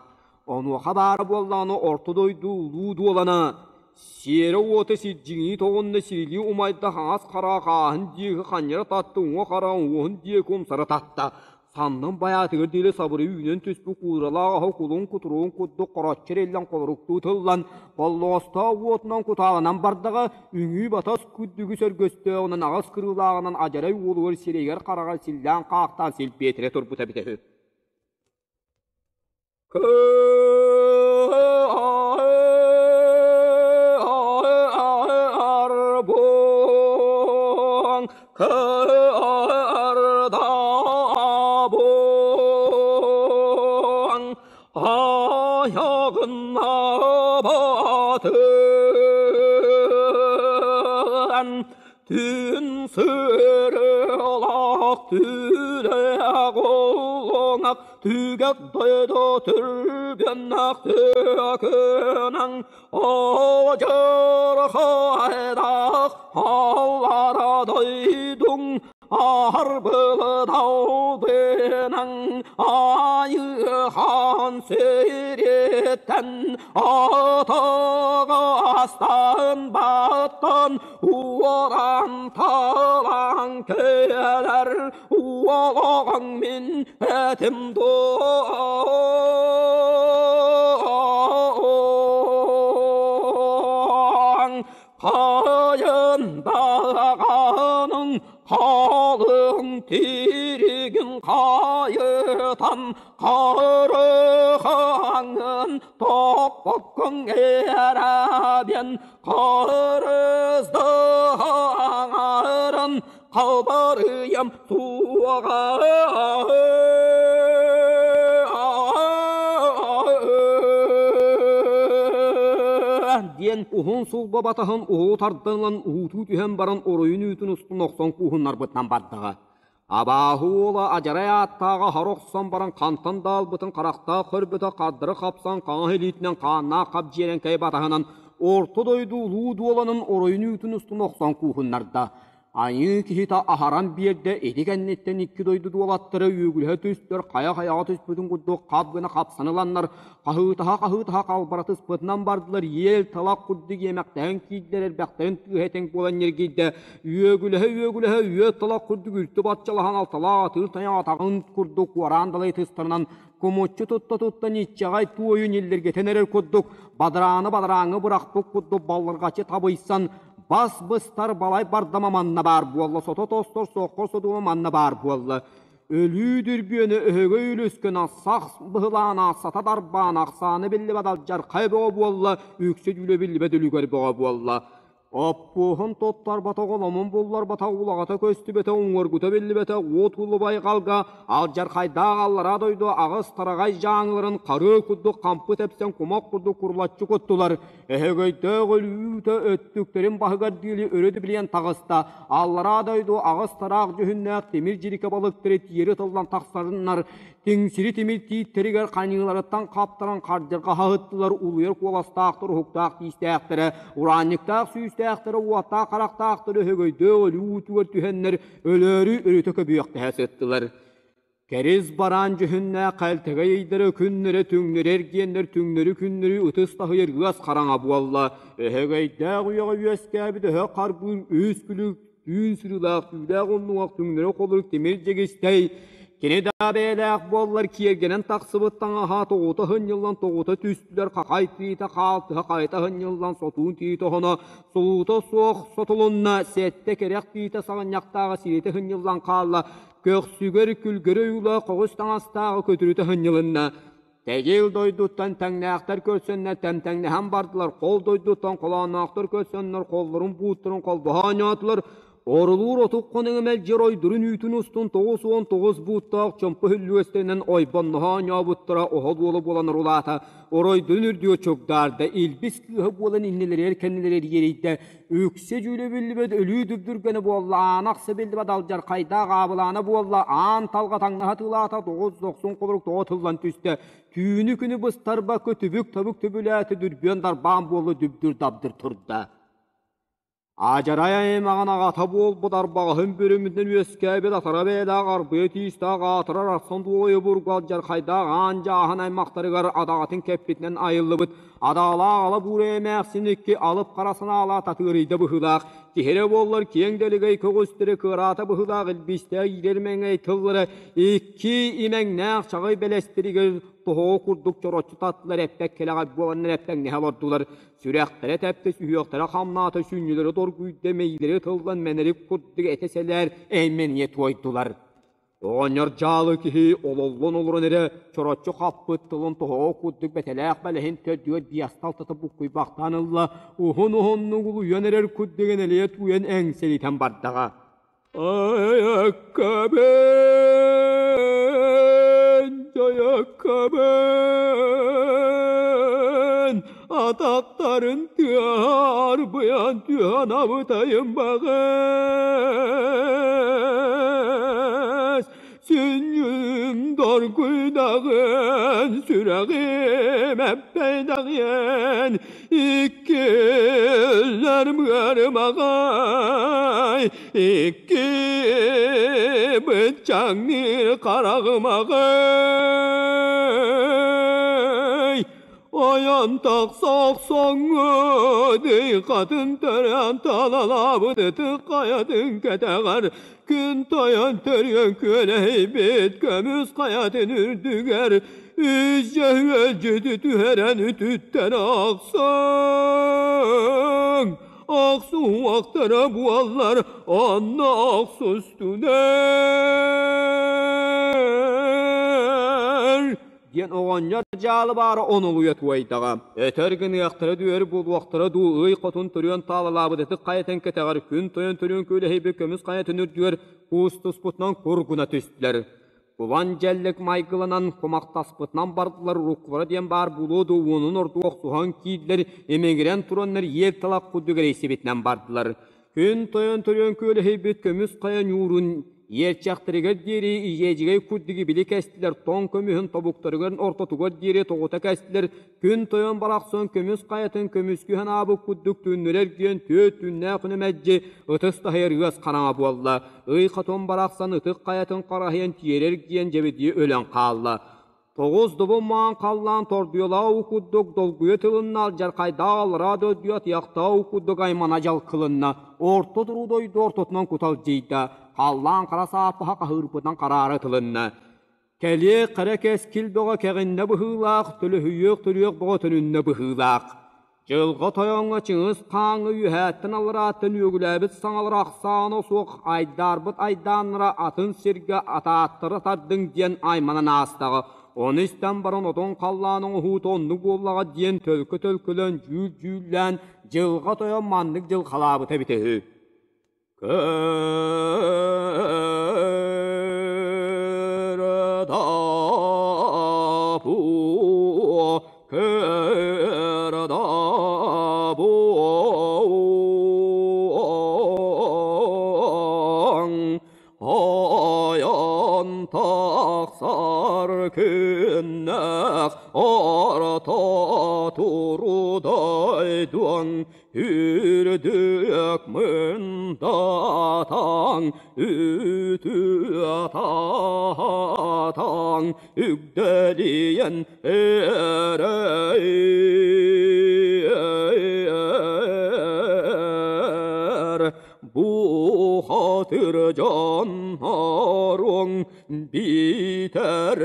Онуоха баара буоллаҕына орто дойду улуу дуолана, сиэрэ-уота сирдьиҥии тоҕунна сирилии умайда хаҥас хара хааһын диэки ханньара татта, уҥа хара уоһун диэки умсара татта. Саннын байаатыгар диэри сабыры үүнэн түспүт кууралаах аһы кулун кутуругун курдук хороччу эриллэн холоруктуу тыллан, холлоҕостоох уотунан кутааланан бардаҕа, үҥүү-батас күрдүгү сөргөстөөҕүнэн аҕыс кырыылааҕынан адьарай уолугар сирэйигэр-хараҕар силлээн-хаахтаан силбиэтирэ турбута эбитэ үһү. Кыарбуҥ кыардабуҥ айаҕына батыан Түн сырылах түлэх олоҥах түгэх дойду түргэннэх түөкүнэҥ Одьурхайдах аллара дойдуҥ Арбылдаудынан айыхан сириттэн атаҕастан баттан уоран талан кэлэр уолаҕаҥ мин этим дуо Хайын даҕаның қалың тиригин қайытан қарыхаңын тоқпаққың ерәбен қарыздығарын қалбарыям суға диэн уһун сулба батаһын уһуу тардылан уһуутуу түһэн баран оройун үүтүн устун охсон кууһуннарбытынан бардаҕа. Абааһы уола адьарай ааттааҕа хара охсон баран хантан да ылбытын харахтаах көрбөтө хардары хапсан хаҥас илиитинэн хааннаах хабдьиэрэҥкэй батаһынан орто дойду улуу дуоланын оройун үүтүн устун охсон кууһуннарда. Айыы киһитэ аһаран биэрдэ, ити кэнниттэн икки дойду дуолаттара үөгүлэһэ түстэр, хайа-хайаҕа түспүтүн курдук хап гына хапсан ыланнар, хаһыытаһа-хаһыытаһа халбаратыспытынан бардылар, иэл талах курдук иэмэхтэһэн киирдэр, эрбэхтэрин тыаһа этиҥ буолан ньиргийдэ, үөгүлэһэ-үөгүлэһэ үөт талах курдук үлтү баччалаһан алталаах атыыр тайах атаҕын курдук уораан далай тыстарынан кумуччу тутта-тутта ниччэҕэй туойу ньиллиргэтэн эрэр курдук, бадарааны бадарааҥҥа бырахпыт курдук баллырҕаччы табыйсан, бас быстар балай бардама манна баар буолла, сото тостор соххор содума манна баар буолла. Өлүү дүрбүөнэ өһөгөй үлүскэн сах быһылаана сата дарбаан ахсааны биллибэт алдьархай бөҕө буолла, үксэ дьүүлэ биллибэт үлүгэр бөҕө буолла. Оппуоһун туттарбатах, оломун булларбатах, улаҕата көстүбэтэ, уҥуоргута биллибэтэ, уот улубай халга алдьархайдаах аллараа дойду аҕыс тараҕай дьааҥыларын харыы курдук хампы тэпсэн кумах курдук курулаччы куттулар. Өһөгөйдөөх өлүүтэ өттүктэрин баһыгар диэри өрө билиэн таҕыста. Аллараа дойду аҕыс тараах дьүһүннээх тимир дьирикэ балыктары тиэри тыллан тахсарыннар, тиҥсири тимир тииттэригэр ханьыыларыттан хаптаран хардьырҕа хаһыттылар, улуйар куоластаахтар, уһуктаах тиистээхтэрэ, ураанньыктаах сүүстээхтэрэ, уоттаах харахтаахтар өһөгөйдөөх өлүү уутугар түһэннэр өлөөрү өрүтэ көбүөхтэһэ сыттылар. Кэрис бараан дьүһүннээх халтаҕай ыйдара күннэрэ түҥнэри эргиэннэр түҥнэри күннэри ытыс таһыйар ыас хараҥа буолла. Өһөгөйдөөх үйэҕэ үөскээбит өһө харбыыр үс күлүк түүн сырыылаах түүлээх оннугар түҥнэри холорук тимир дьэгистэй кини да бэйэлээх буоллар киэргэнэн тахсыбыт таҥаһа тоҕута сынньыллан тоҕута түстүлэр хахай тиитэ хаалтыһа хайта сынньыллан сотуун тиитэ хоно солуута суох сотулунна сэттэ кэрэх тиитэ саҕынньахтааҕа сиэтэ сынньыллан хаалла көхсүгэр күлгэрэ уйулаах оҕус таҥастааҕы көтүрүтэ сынньылынна. Тэгил дойдуттан тэҥнээхтэр көрсөннөр тэмтэҥнэһэн бардылар, хол дойдуттан холоонноохтор көрсөннөр холлорун буутторун холбоһо оонньоотулар, Орулуур отук хонуҥа мэлдьи оройдорун үүтүн устун 99 бууттаах чомпо хүллүөстэринэн ойбонноһо оонньообуттара оһол уола буолан орулаата, оройдорун үрдүгэ чугдаарда, илбис кыыһа буолан иннилэригэр кэннилэригэр иэрийдэ, Үксэ дьүүлэ биллибэт өлүү дүбдүргэнэ буолла, аана ахса биллибэт алдьархайдаах аабылаана буолла, аан талҕа таҥнаһа тыылаата, тоҕус дохсун холорук тоҕо тыллан түстэ, түүнү-күнү быстарбакка түбүк-табык түбүлээтэ, дүрбүөн дарбаан буолла, дүбдүр-дабдыр турда. Адьарай аймаҕын аҕата буолбут арбаҕаһын бүрүмүтүнэн үөскээбит атара бэйэлээх арбыйа тиистээх аатырар арсан дуойа бургу алдьархайдаах аан дьааһын аймахтарыгар адаҕатын кэппитинэн айыллыбыт Адаалаах ала буура эмээхсин икки алып хара санаалаах татыарыйда быһыылаах, киһирэ буоллар киэҥ дэлэгэй көҕүстэрэ кыараата быһыылаах илбистээх иирэр мэҥэй тыллара икки имэҥнээх чаҕый бэлэстэригэр тоһоҕо курдук чороччу таттылар эппэк кэлэҕэ буоланнар эппэҥнэһэ олордулар. Сүрэхтэрэ тэптэ, сүһүөхтэрэ хамнаата, сүнньүлэрэ доргуйда, мэйиилэрэ тыллан мэнэрик курдук этэ сэлээр эймэнийэ туойдулар. Оҕонньор дьаалы киһи ололлон олорон эрэ чороччу хаппыт тылын тоһоҕо курдук бэтэлээх бэлэһин төрдүгэр биэсталтата буккуйбахтаан ылла, уһун-уһуннук улуйан эрэр курдугун элийэ тууйан эҥсэлитэн бардаҕа. Айаккабын, дьайаккабын, атахтарын тыаһа арбыйан түһэн абытайым баҕас сүнньүм доргуйдаҕын сүрэҕим эппэйдэҕиэн иккиллэрим ыарымаҕай икки быччаҥныыр хараҕым аҕай Ойон тахса охсоҥҥут ыйхатын төрөөн талалаабыт ытык хайатын кэтэҕэр күн тойон төрүөн күөлэһийбит көмүс хайатын үрдүгэр үс дьөһүөлдьүтү түһэрэн үтүттэн ахсыҥ охсуһуохтара буоллар онно охсустунар диэн оҕонньор дьаалы баара онолуйа туойдаҕа. Өтөр гыныахтара дүөр буолуохтара дуу ый хотун төрүөн таалалаабыт ытык хайатын кэтэҕэр күн тойон төрүөн күөлэһийбит көмүс хайатын үрдүгэр куустуспутунан кургуна түстүлэр. Кулан дьэллик майгыланан кумахтаспытынан бардылар уруккулара диэн баар буолуо дуу уонун ордук охсуһан киирдилэр имигирэн тураннар иэр талах курдук эрийсибитинэн бардылар. Күн тойон төрүөн күөлэһийбит көмүс хайа ньуурун иэрчэхтэригэр диэри иэдьигэй курдугу били кэстилэр, тоҥ көмүһүн тобуктарыгар ортотугар диэри тоҕута кэстилэр, күн тойон барахсан көмүс хайатын көмүскүһэн аабыт курдук түннүрэр диэн түөрт түннээх үнүмэдьи ытыс таһыйар ыас хараҥа буолла. Ый хотун барахсан ытык хайатын хараһыйан тиэрэр диэн дьэбидийэ өлөн хаалла. Тоҕус добун маан халлаан тордуйалаа уу курдук долгуйа тылынна, алдьархайдаах аллараа дойдуйа атыйахтаах уу курдук аймана дьалкылынна, орто туруу дойду ортотунан куталдьыйда, халлаан хара сааппаһа хаһыырбытынан хараара тылынна. Кэлиэ хара кэскил бөҕө кэҕиннэ быһыылаах, төлөһүйүөх төрүөх бөҕө төнүннэ быһыылаах. Дьылҕа тойоҥҥо Чыҥыс Хааҥҥа үөһээттэн алларааттан үөгүлээбит саҥалара ахсаана суох айдаарбыт айдааннара атын сиргэ атааттара тардыҥ диэн айманан аастаҕа. Ону истэн баран отон халлаан оҥоһуута оннук буоллаҕа диэн төлкө төлкөлөөн дьүүл-дьүүллээн Дьылҕа Тойон маннык дьылҕалаабыта эбитэ үһү. Ойон тахсар күннэх ортотугар. Боотуру дойдуҥ үрдүк мындатаҥ үтүө таатаҥ үгдэлийэн эрэр бухатыр дьонноруҥ биитэр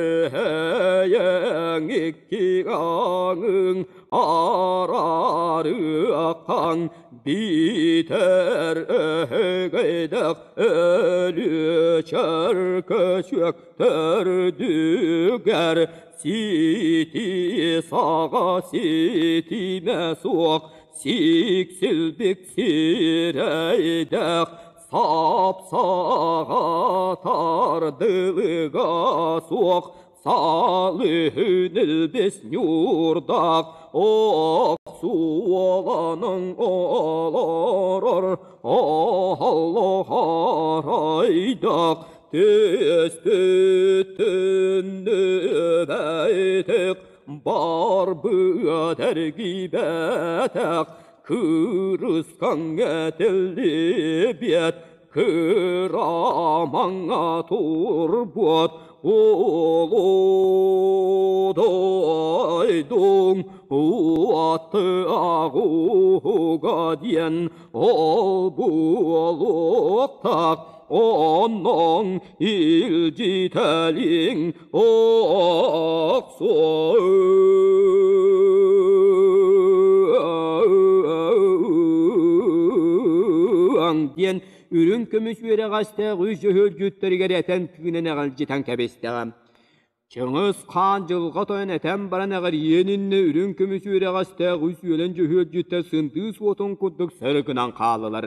эйэҥ икки аҥыҥ араарыаххаҥ биитэр өһөгөйдөх өлүчөр көчүөк төрдүгэр сити саҕа ситимэ суох сиксилбик сирэйдэх сап-саҕа тардылыга суох салыһын илбис ньуурдаах охсуоланан олорор оһоллохоройдох түспүт түннүбэйтик бар быа тэргибэтэх кырыскаҥ этиллибиэт кырамаҥа турбут улуу дойдуҥ уоттааҕыга диэн ол буолуохтаах онон илдьитэлиҥ охсуоҥ диэн үрүҥ көмүс үөрэҕэстээх үс дьөһүөлдьүттэригэр этэн тыынан эҕэлдьитэн кэбистэҕэ. Чыҥыс хаан дьылҕа тойон этэн баран эҕэрийиэн иннэ үрүҥ көмүс үөрэҕэстээх үс үөлэн дьөһүөлдьүттэр сындыы суотун курдук сөрү гынан хааллылар.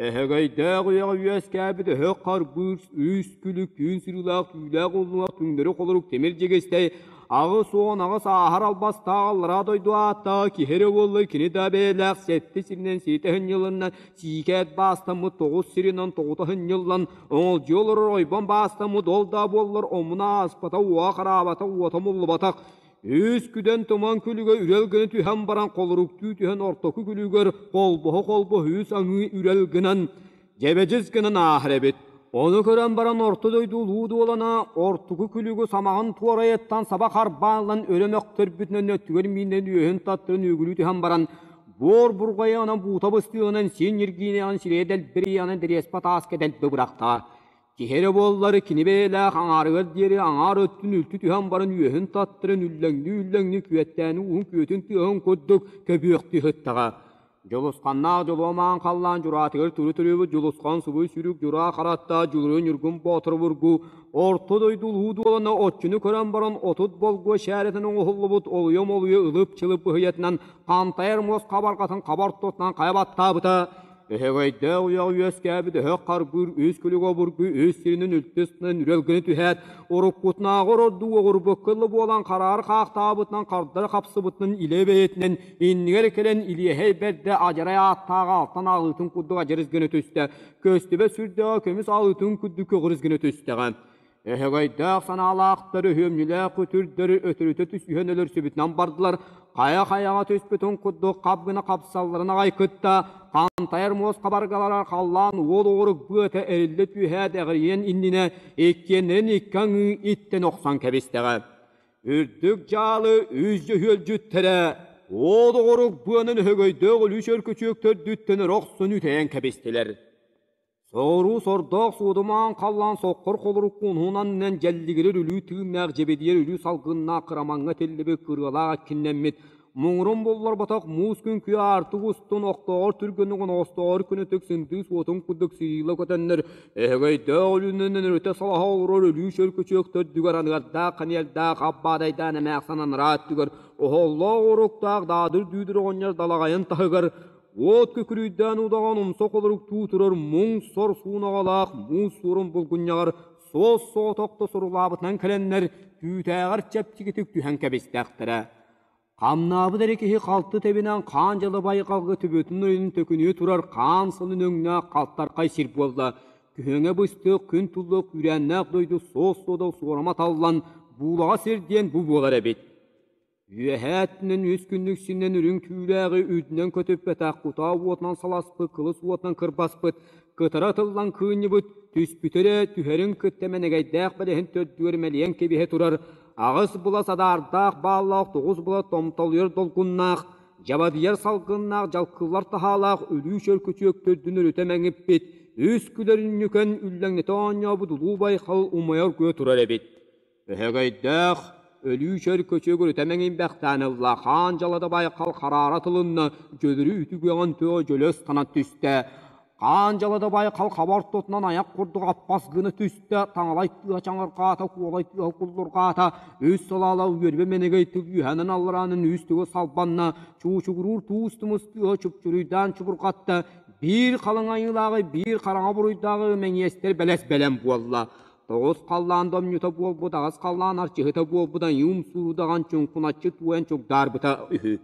Эһэгөйдөөх үйэҕэ үөскээбит өһөх харбыыр үс күлүк түүн сырыылаах түүлээх уллуҥах түҥнэри холорук тимир дьигистэй 88 ааһар албастаах аллараа дойду ааттаах киһи эрэ буоллар кини да бэйэлээх сэттэ сиринэн ситэ сынньылынна сиикээт баастаммыт тоҕус сиринэн тоҕута сынньыллан оҥолдьуйа олорор ойбон баастаммыт ол да буоллар омуна ааспата уоҕа хараабата уота муллубатах Үс күдэн туман күлүгэ үрэл гына түһэн баран холоруктуу түһэн ортоку күлүгэр холбоһо-холбоһо үс аҥыы үрэл гынан дьэбэдьис гынан ааһар эбит. Ону көрөн баран орто дойду улуу дуолана ортоку күлүгү самаҕын туорайыттан саба харбааллан өрө мөхтөрбүтүнэн өттүгэр миинэн үөһүн таттыран үөгүлүү түһэн баран буор бурҕайыанан буута быстыаҕынан син ньиргиинэҕин сирэйэ дэлбэрийэҕинэн дэриэспэ тааска дэлби бырахта. Киһи эрэ буоллар кини бэйэлээх аҥаарыгар диэри аҥаар өттүн үлтү түһэн баран үөһүн таттаран үллэҥнии-үллэҥнии күөттээни уһун күөтүн тыаһын курдук көбүөхтүү сыттаҕа. Дьулусханнаах дьолуомаан халлаан дьураатыгар туру төрүөбүт Дьулусхан субуй сүрүк дьураа хараттаа Дьулуруй Ньургун Боотур обургу орто дойду улуу дуолана оччуну көрөн баран 30 болгуо шээрэтин оҥоһуллубут олуйа-молуйа ылып-чылып быһыйатынан хантайар муос хабарҕатын хаба ортотунан хайа баттаабыта Өһөгөйдөөх уйаҕа үөскээбит өһөх харбыыр үс күлүк обургу үс сиринэн үлтү ыстынан үрэл гына түһээт, уруккутунааҕар ордук оҕурбукка ылы буолан хараары хаахтаабытынан хардары хапсыбытынан илэ бэйэтинэн иннигэр кэлэн илиэһэй бэрдэ адьарай ааттааҕа алтан аалыытын курдук адьырыс гына түстэ, көстүбэт сүрдээҕэ көмүс аалыытын курдук көҕүрүс гына түстэҕэ. Өһөгөйдөөх санаалаахтар өһүөмньүлээх күтүрдэри өтөрүтэ түсүһэн өлөрсүбүтүнэн бардылар, хайа-хайаҕа түспүтүн курдук хап гына хапсалларын аҕай кытта хантайар муос хабаргалара халлаан уол оҕурук быата эриллэ түһээт эҕирийэн иннинэ иккиэннэрин икки аҥыы иттэн охсон кэбистэҕэ. Үрдүк дьаалы үс дьөһүөлдьүттэрэ уол оҕурук быанан өһөгөйдөөх өлүү чөркөчүөк төрдүттэн өрө охсон үтэйэн кэбистилэр. Соҕуруу сордоох суодумаан халлаан соххор холоруккун уһунан дьэллигирэр өлүү тыыннаах дьэбидийэр өлүү салгыннаах кырамаҥҥа тиллибит кырыалаах эккиннэммит муҥурун булларбатах муус күн күө аартык устун охтооҕор түргэнник оноҕостоҕор күнүтүк сындыы суотун курдук сыыйыла көтөннөр өһөгөйдөөх өлүүнэн өрүтэ салаһа олорор өлүү чөркөчүөх төрдүгэр аныгардаах ханиэлдээх аббаадайдаан эмээхсин анараа өттүгэр оһоллоох уруктаах даадыр дүүдүр оҕонньор далаҕайын таһыгар Уот күкүрүйдээн удаҕан умса холоруктуу турар муҥ-сор суунаҕалаах муус суорун булгунньаҕар суос-соҕотохто сурулаабытынан кэлэннэр түүтээҕэр чэпчэкитик түһэн кэбистэхтэрэ. Хамнаабыт эрэ киһи халты тэбинэн хаан дьалабай халгы төбөтүн ойун төкүнүйэ турар хаан сылын өҥнөөх халтархай сир буолла. Күһүҥэ быстыах күн туллуох күүрээннээх дойду суос-суодал суорама таллан буулаҕа сир диэн бу буолар эбит. Үөһээ өттүнэн үс күннүк синнэн үрүҥ түүлээҕи үрдүнэн көтүппэтэх, кутаа уотунан саласпыт, кылыс уотунан кырбаспыт, кытара ытыллан кыынньыбыт, түспүтэ эрэ түһэрин кытта мэнэгэйдээх бэлэһин төрдүгэр мэлийэн кэбиһэ турар, аҕыс була садаардаах бааллаах, тоҕус була томтолуйар долгуннаах, дьабадыйар салгыннаах дьалкыллар таһаалаах өлүү чөркөчүөк төрдүн өрүтэ мэҥиппит, үс күлэрүнньүкэн үллэҥнэтэ оонньообут Улуу Байхал умайар күө турар эбит. Өһөгөйдөөх, өлүү чөркөчүөк өрүтэ мэҥийбэхтээн ылла, хаан дьалата байхал хараара тылынна, дьөлүрү үтүгүөҕүн тыа дьөлө ыстанан түстэ. Хаан дьалата байхал хаба ортотунан айах курдук аппас гына түстэ, таҥалай тыа чаҥырҕаата, куолай тыа куллурҕаата, үс салаала үөрбэ мэнэгэй тыл үөһэнэн аллараанын үс тыга салбанна, чуучугуруур туус тумус тыа чупчуруйдаан чубурҕатта, биир халыҥ айыылааҕы, биир хараҥа буруйдааҕы мэҥиэстэр бэлэс бэлэм буолла. Тоҕус халлаан домньута буолбут, аҕыс халлаан арчыһыта буолбут айыым суудаҕан чуҥкуначчы туойан чугдаарбыта үһү.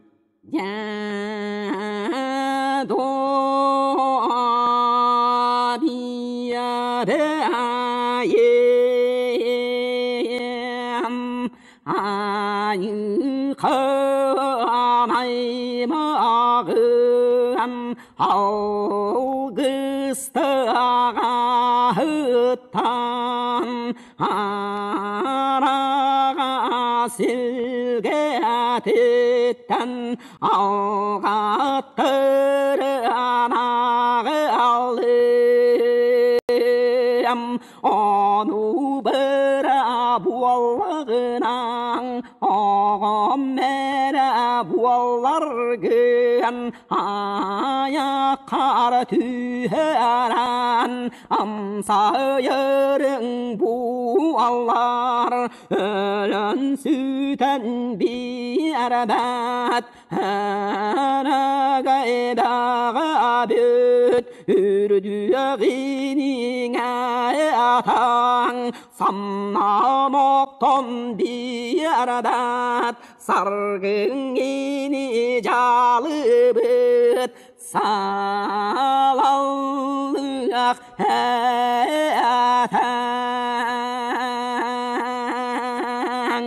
Алгыстаҕаһыттан араҕа силгэтиттэн алҕаттырыанаҕы алыам ону быра буоллаҕынан оҕом эрэ буолларгын айаххар түһэрэн амсайырыҥ буоллар өлөн сүтэн биэрбэт Һэрэгайдаҕа бүт үрдүөҕиниҥэ атаҥ самнам биэрбэт саргыҥ ини дьалыбыт салаллыах этэн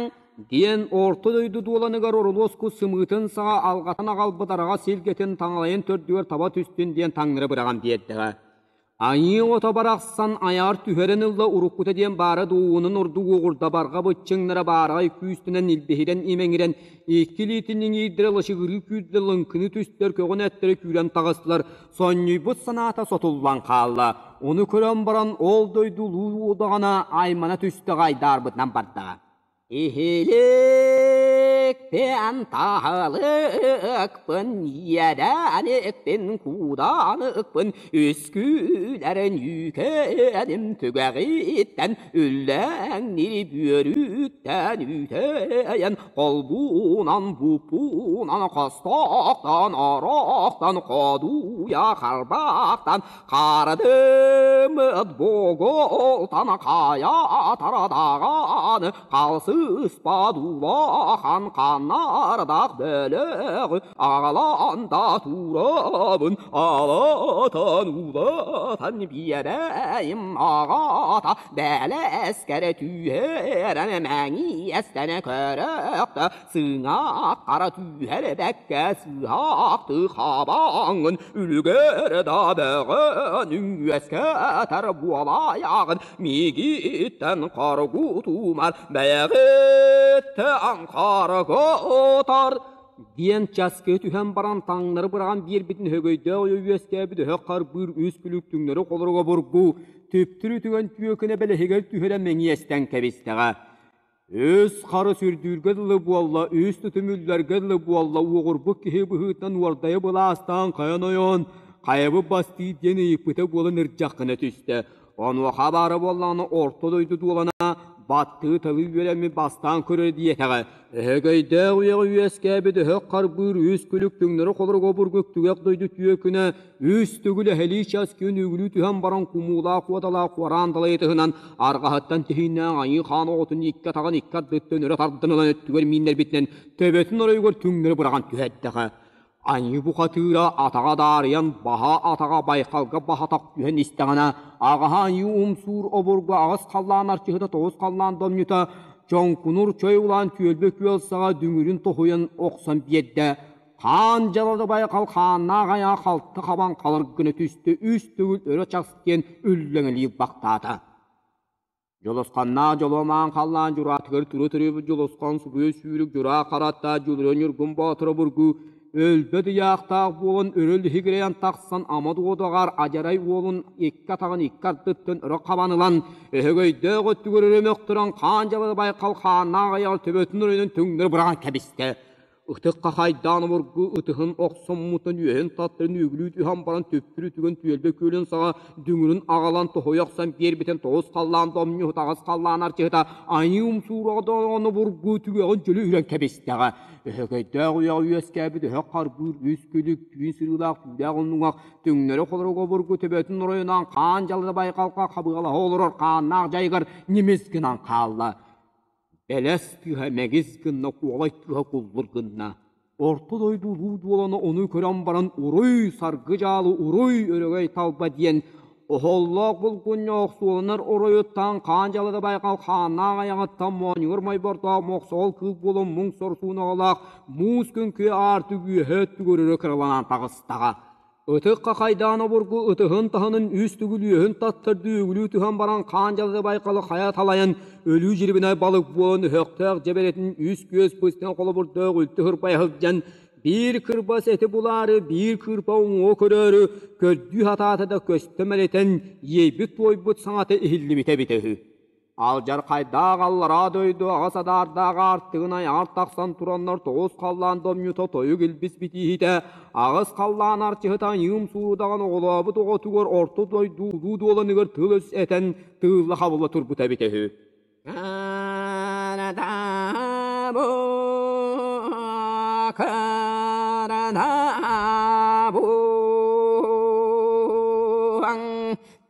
Диэн орто дойду дуоланыгар орулуос кус сымыытын саҕа алҕатан аҕалбыт араҕас силгэтин таҥалайын төрдүгэр таба түстүн диэн таҥнары быраҕан биэрдэҕэ. Айыы оҕото барахсан айаар түһэрэн ылла уруккута диэн баара дууһунун ордук уоҕурда барҕа быччыҥнара баараҕай күүстэнэн илбиһирэн имэҥирэн икки илиитин иҥиирдэрэ лачыгырыы күүрдэ лыҥкыныы түстэр көҕүн эттэрэ күүрэн таҕыстылар сонньуйбут санаата сотуллан хаалла ону көрөн баран ол дойду улуу удаҕана аймана түстэҕэ айдаарбытынан барда Иһиликпин таһылыкпын, иэдэникпин, кууданыкпын, үскүүлэрин үүкээним түгэҕиттэн үллэҥнири бүөрүттэн үүтэйэн холбуунан буппуунан хостоохтон орохтон ходуйа харбахтан Харадымыт бугултан хайа тарадаҕан халсыспат улахан ханнардах бөлөҕү аҕалан да турабын алатан улатан биэрэйим аҕата бэлэскэрэ түһэрэн мэҥиэстэнэ көрөхтө сыҥаах хара түһэрбэккэ сыһаахты хабаҥын үлүгэр да бөҕөн үөскэтэр буолайаҕын миигиттэн хоргутумар бэйэҕиттэн хоргутар диэн часкы түһэн баран таҥнары быраҕан биэрбитин өһөгөйдөөх ойо үөскээбит өһөх харбыыр үс күлүк түҥнэри холоруга бургу түптүрү түгэн түөкүнэ бэлэһигэр түһэрэ мэҥиэстэн кэбистэҕэ. Үс харыс үрдүүргэ дылы буолла, үс түтүмүллэргэ дылы буолла, уоҕурбут киһи быһыытынан уордайы былаастаан хайан ойон, хайабыт бастыы диэн ыйыппыта буолан ырдьаххына түстэ. Онуоха баара буоллаҕына орто дойду дуолана баттыы тылы үөрэммит бастаан көрөр диэтэҕэ. Өһөгөйдөөх үйэҕэ үөскээбит өһөх харбыыр үс күлүк түҥнэри холорук обургу түгэх дойду түөкүнэ Үс төгүл эһэлии час күн үгүлүү түһэн баран кумуулаах куоталаах куораан далайытыһынан арҕаһыттан тиһииннээх айыы хаан оҕотун икки атаҕын икки ардыттан өрө тардан ылан өттүгэр мииннэрбитинэн төбөтүн оройугар түҥнэри быраҕан түһэрдэҕэ. Айыы бухатыыра атаҕа даарыйан баһа атаҕа байхалга баһатах түһэн истэҕинэ аҕаһа айыы умсуур обургу аҕыс халлаан арчыһыта тоҕус халлаан домньута Чоҥкунур чой улаан түөлбэ күөл саҕа дүҥүрүн тоһуйан охсон биэрдэ. Хаан дьалады байҕал хааннаах айаҕа халты хабан халыр гына түстэ, үс төгүл өрө час диэн үллэҥэлии бахтаата. Дьулусханнаах дьолуомаан халлаан дьураатыгар тура төрөөбүт Дьулусхан субуйа сүүрүк дьураа хараттаах Дьулуруйа Ньургун Боотура бургу өлбөт ыйаахтаах буолан өрө лиһигирэйэн тахсан ама дуодаҕар адьарай уолун икки атаҕын икки ардыттан өрө хабан ылан өһөгөйдөөх өттүгэр өрө мөхтөрөн хаан дьалары байхал хааннаах айаҕар төбөтүн оройунан төҥнөрү быраҕан кэбистэ. Ытык хахайдаан обургу ытыһын охсоммутун үөһүн таттарын үөгүлүү түһэн баран түптүрү түгэн түөлбэ күөлүн саҕа дүҥүрүн аҕалан тоһуйа охсон биэрбитин тоҕус халлаан домньуһут аҕыс халлаан арчыһыта айыы умсуураҕа доҕону бургу түгэҕин дьөлө үрэн кэбистэҕэ. Өһөгөйдөөх үйэҕэ үөскээбит өһөх харбыыр үс күлүк түүн сырыылаах түүлээх оннуҥах түҥнэри холорук обургу төбөтүн оройунан хаан дьалыта байҕалга хабыалаһа олорор хааннаах дьайыгар ньимис гынан хаалла. Бэлэс тыаһа мэгис гынна, куолай тыаһа куллур гынна. Орто дойду улуу дуолана ону көрөн баран уруй, саргы дьаалы, уруй, өрөгөй талба диэн оһоллоох булгунньа охсуоланар оройуттан хаан дьалыда байҕал хааннаах айаҕыттан моонньугар мойбордоох мохсоҕол кыыл буолан муҥ сорсуун оҕолоох муус күҥкү аартык үөһэ өттүгэр өрө кыраланан таҕыстаҕа. Ытык хахайдаан обургу ытыһын таһынын үс төгүл үөһүн таттардыы үгүлүү түһэн баран хаан дьалыда байҕалы хайа талайан өлүү дьирибинэй балык буолан өһөхтөөх дьэбэрэтин үс күөс быстан холобурдаах үлтү хырбайа сылдьан биир кырбас эти булаары, биир кыырпа уҥуо көрөөрү көрдүү сатаата да көстө мэлитэн иэйбит-туойбут саҥата иһиллибитэ эбитэ үһү. Алдьархайдаах аллараа дойду аҕыс адаардаах аартыгын айаҕар тахсан тураннар тоҕус халлаан домньута тойук илбис битииһитэ, аҕыс халлаан арчыһыта айыым суурудаҕын оҕолообут оҕотугар орто дойду улуу дуоланыгар тыл-өс этэн тыылла-хабылла турбута эбитэ үһү.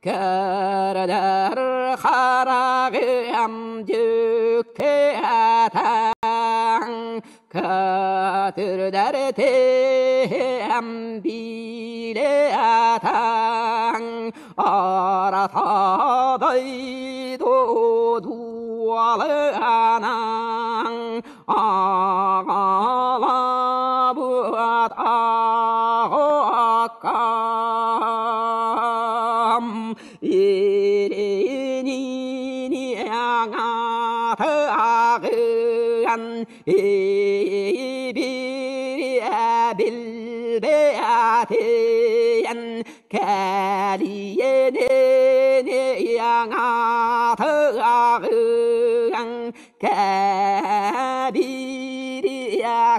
Көрдөр хараҕым дьүккүтэн, көтүрдэр тиһэм билэтэн, Орто дойду дуоланан, аҕалабыт аҕаккам, Ирининиаҥатыаҕыан ибириэ билбэтиэн Кэлиэниниаҥатыаҕыан Кэбириэ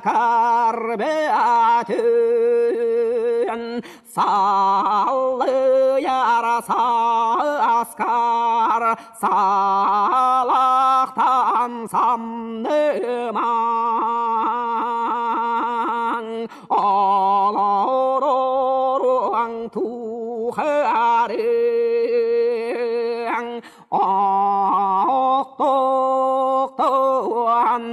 көрбөтүөн Саллыйар сааскар салахтан самнымаҥ, Олороруҥ тухарыҥ, Охтуохтуон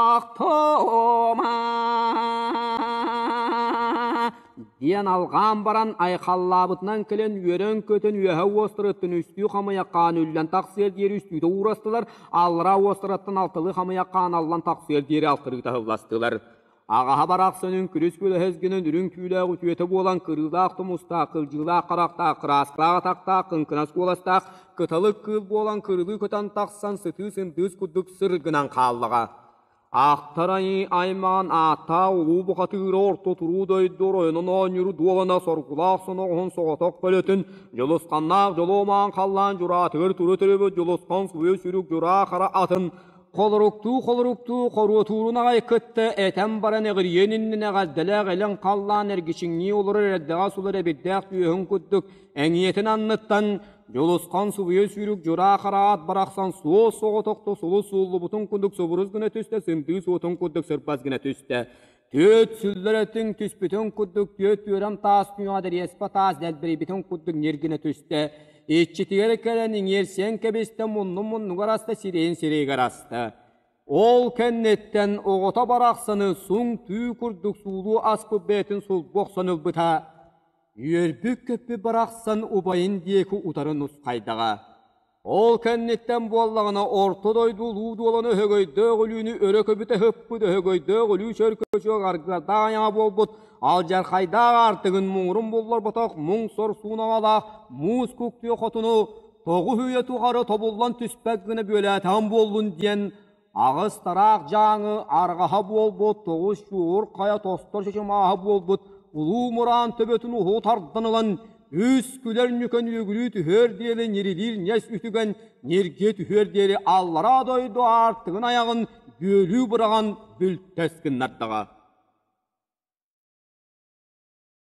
охтума. Диэн алҕаан баран айхаллаабытынан кэлэн үөрэн-көтөн үөһэ уостарыттан үстүү хамыйах хаан үллэн тахсыар диэри үстүүтэ уурастылар, аллараа уостарыттан алталыы хамыйах хаан аллан тахсыар диэри алтарыыта ыһылластылар. Аҕаһа барахсан үҥкүрүс күлэһэс гынан үрүҥ түүлээх үтүөтэ буолан кырыылаах тумустаах, кылдьыылаах харахтаах, кырааскалаах атахтаах, кыҥкынас куоластаах, кыталык кыыл буолан кырылыы көтөн тахсан сытыы сындыыс курдук сыр гынан хааллаҕа. Ахтар айыы аймаҕын ааттаах улуу бухатыыра орто туруу дойду оройунан оонньуур дуолана соргулаах соноҕоһун соҕотох көлөтүн Дьулусханнаах дьолуомаан халлаан дьураатыгар тура төрөбүт Дьулусхан суйа сүрүк дьураа хара атын холоруктуу-холоруктуу хоруотуурун аҕай кытта этэн баран эҕирийиэн иннинэ эҕэрдэлээх илин халлаан эргичиҥнии олорор эрдэҕэс улар эбирдээх түөһүн курдук эҥиэтин анныттан Дьулусхан субуйа сүүрүк дьураа хараат барахсан суос соҕотохто сулус сууллубутун курдук субурус гына түстэ, сындыы суотун курдук сырбас гына түстэ. Түөт сүллэр этиҥ түспүтүн курдук түөт түөрэм таас күөҕэ дэриэспэ таас дэлбэрийбитин курдук ньир гына түстэ. Иччитигэр кэлэн иҥиэрсийэн кэбистэ, муннун муннугар аста, сирэйин сирэйигэр аста. Ол кэнниттэн оҕото барахсаны суҥ түү курдук суулуу аспыт бэйэтин сулбу охсон ылбыта. Үөрбүт-көппүт барахсан убайын диэки утары нусхайдаҕа. Ол кэнниттэн буоллаҕына орто дойду улуу дуолан өһөгөйдөөх өлүүнү өрө көбүтэ ыппыт өһөгөйдөөх өлүү чөркөчүөх аргыардаах айаҕа буолбут алдьархайдаах аартыгын муҥурун булларботох муҥ-сор суунаҕалаах муус куктуйа хотуну тоҕус үйэ тухары тобуллан түспэт гына бүөлээтэҕим буоллун диэн аҕыс тараах дьааҥы арҕаһа буолбут тоҕус чуур хайа тостор чычымааһа буолбут улуу мураан төбөтүн уһуу тардан ылан үс күлэр ньүкэн үөгүлүү түһүөр диэри ньирилиир ньэс үтүгэн ньиргиэ түһүөр диэри аллараа дойду аартыгын айаҕын бүөлүү быраҕан бүлтэс гыннардаҕа.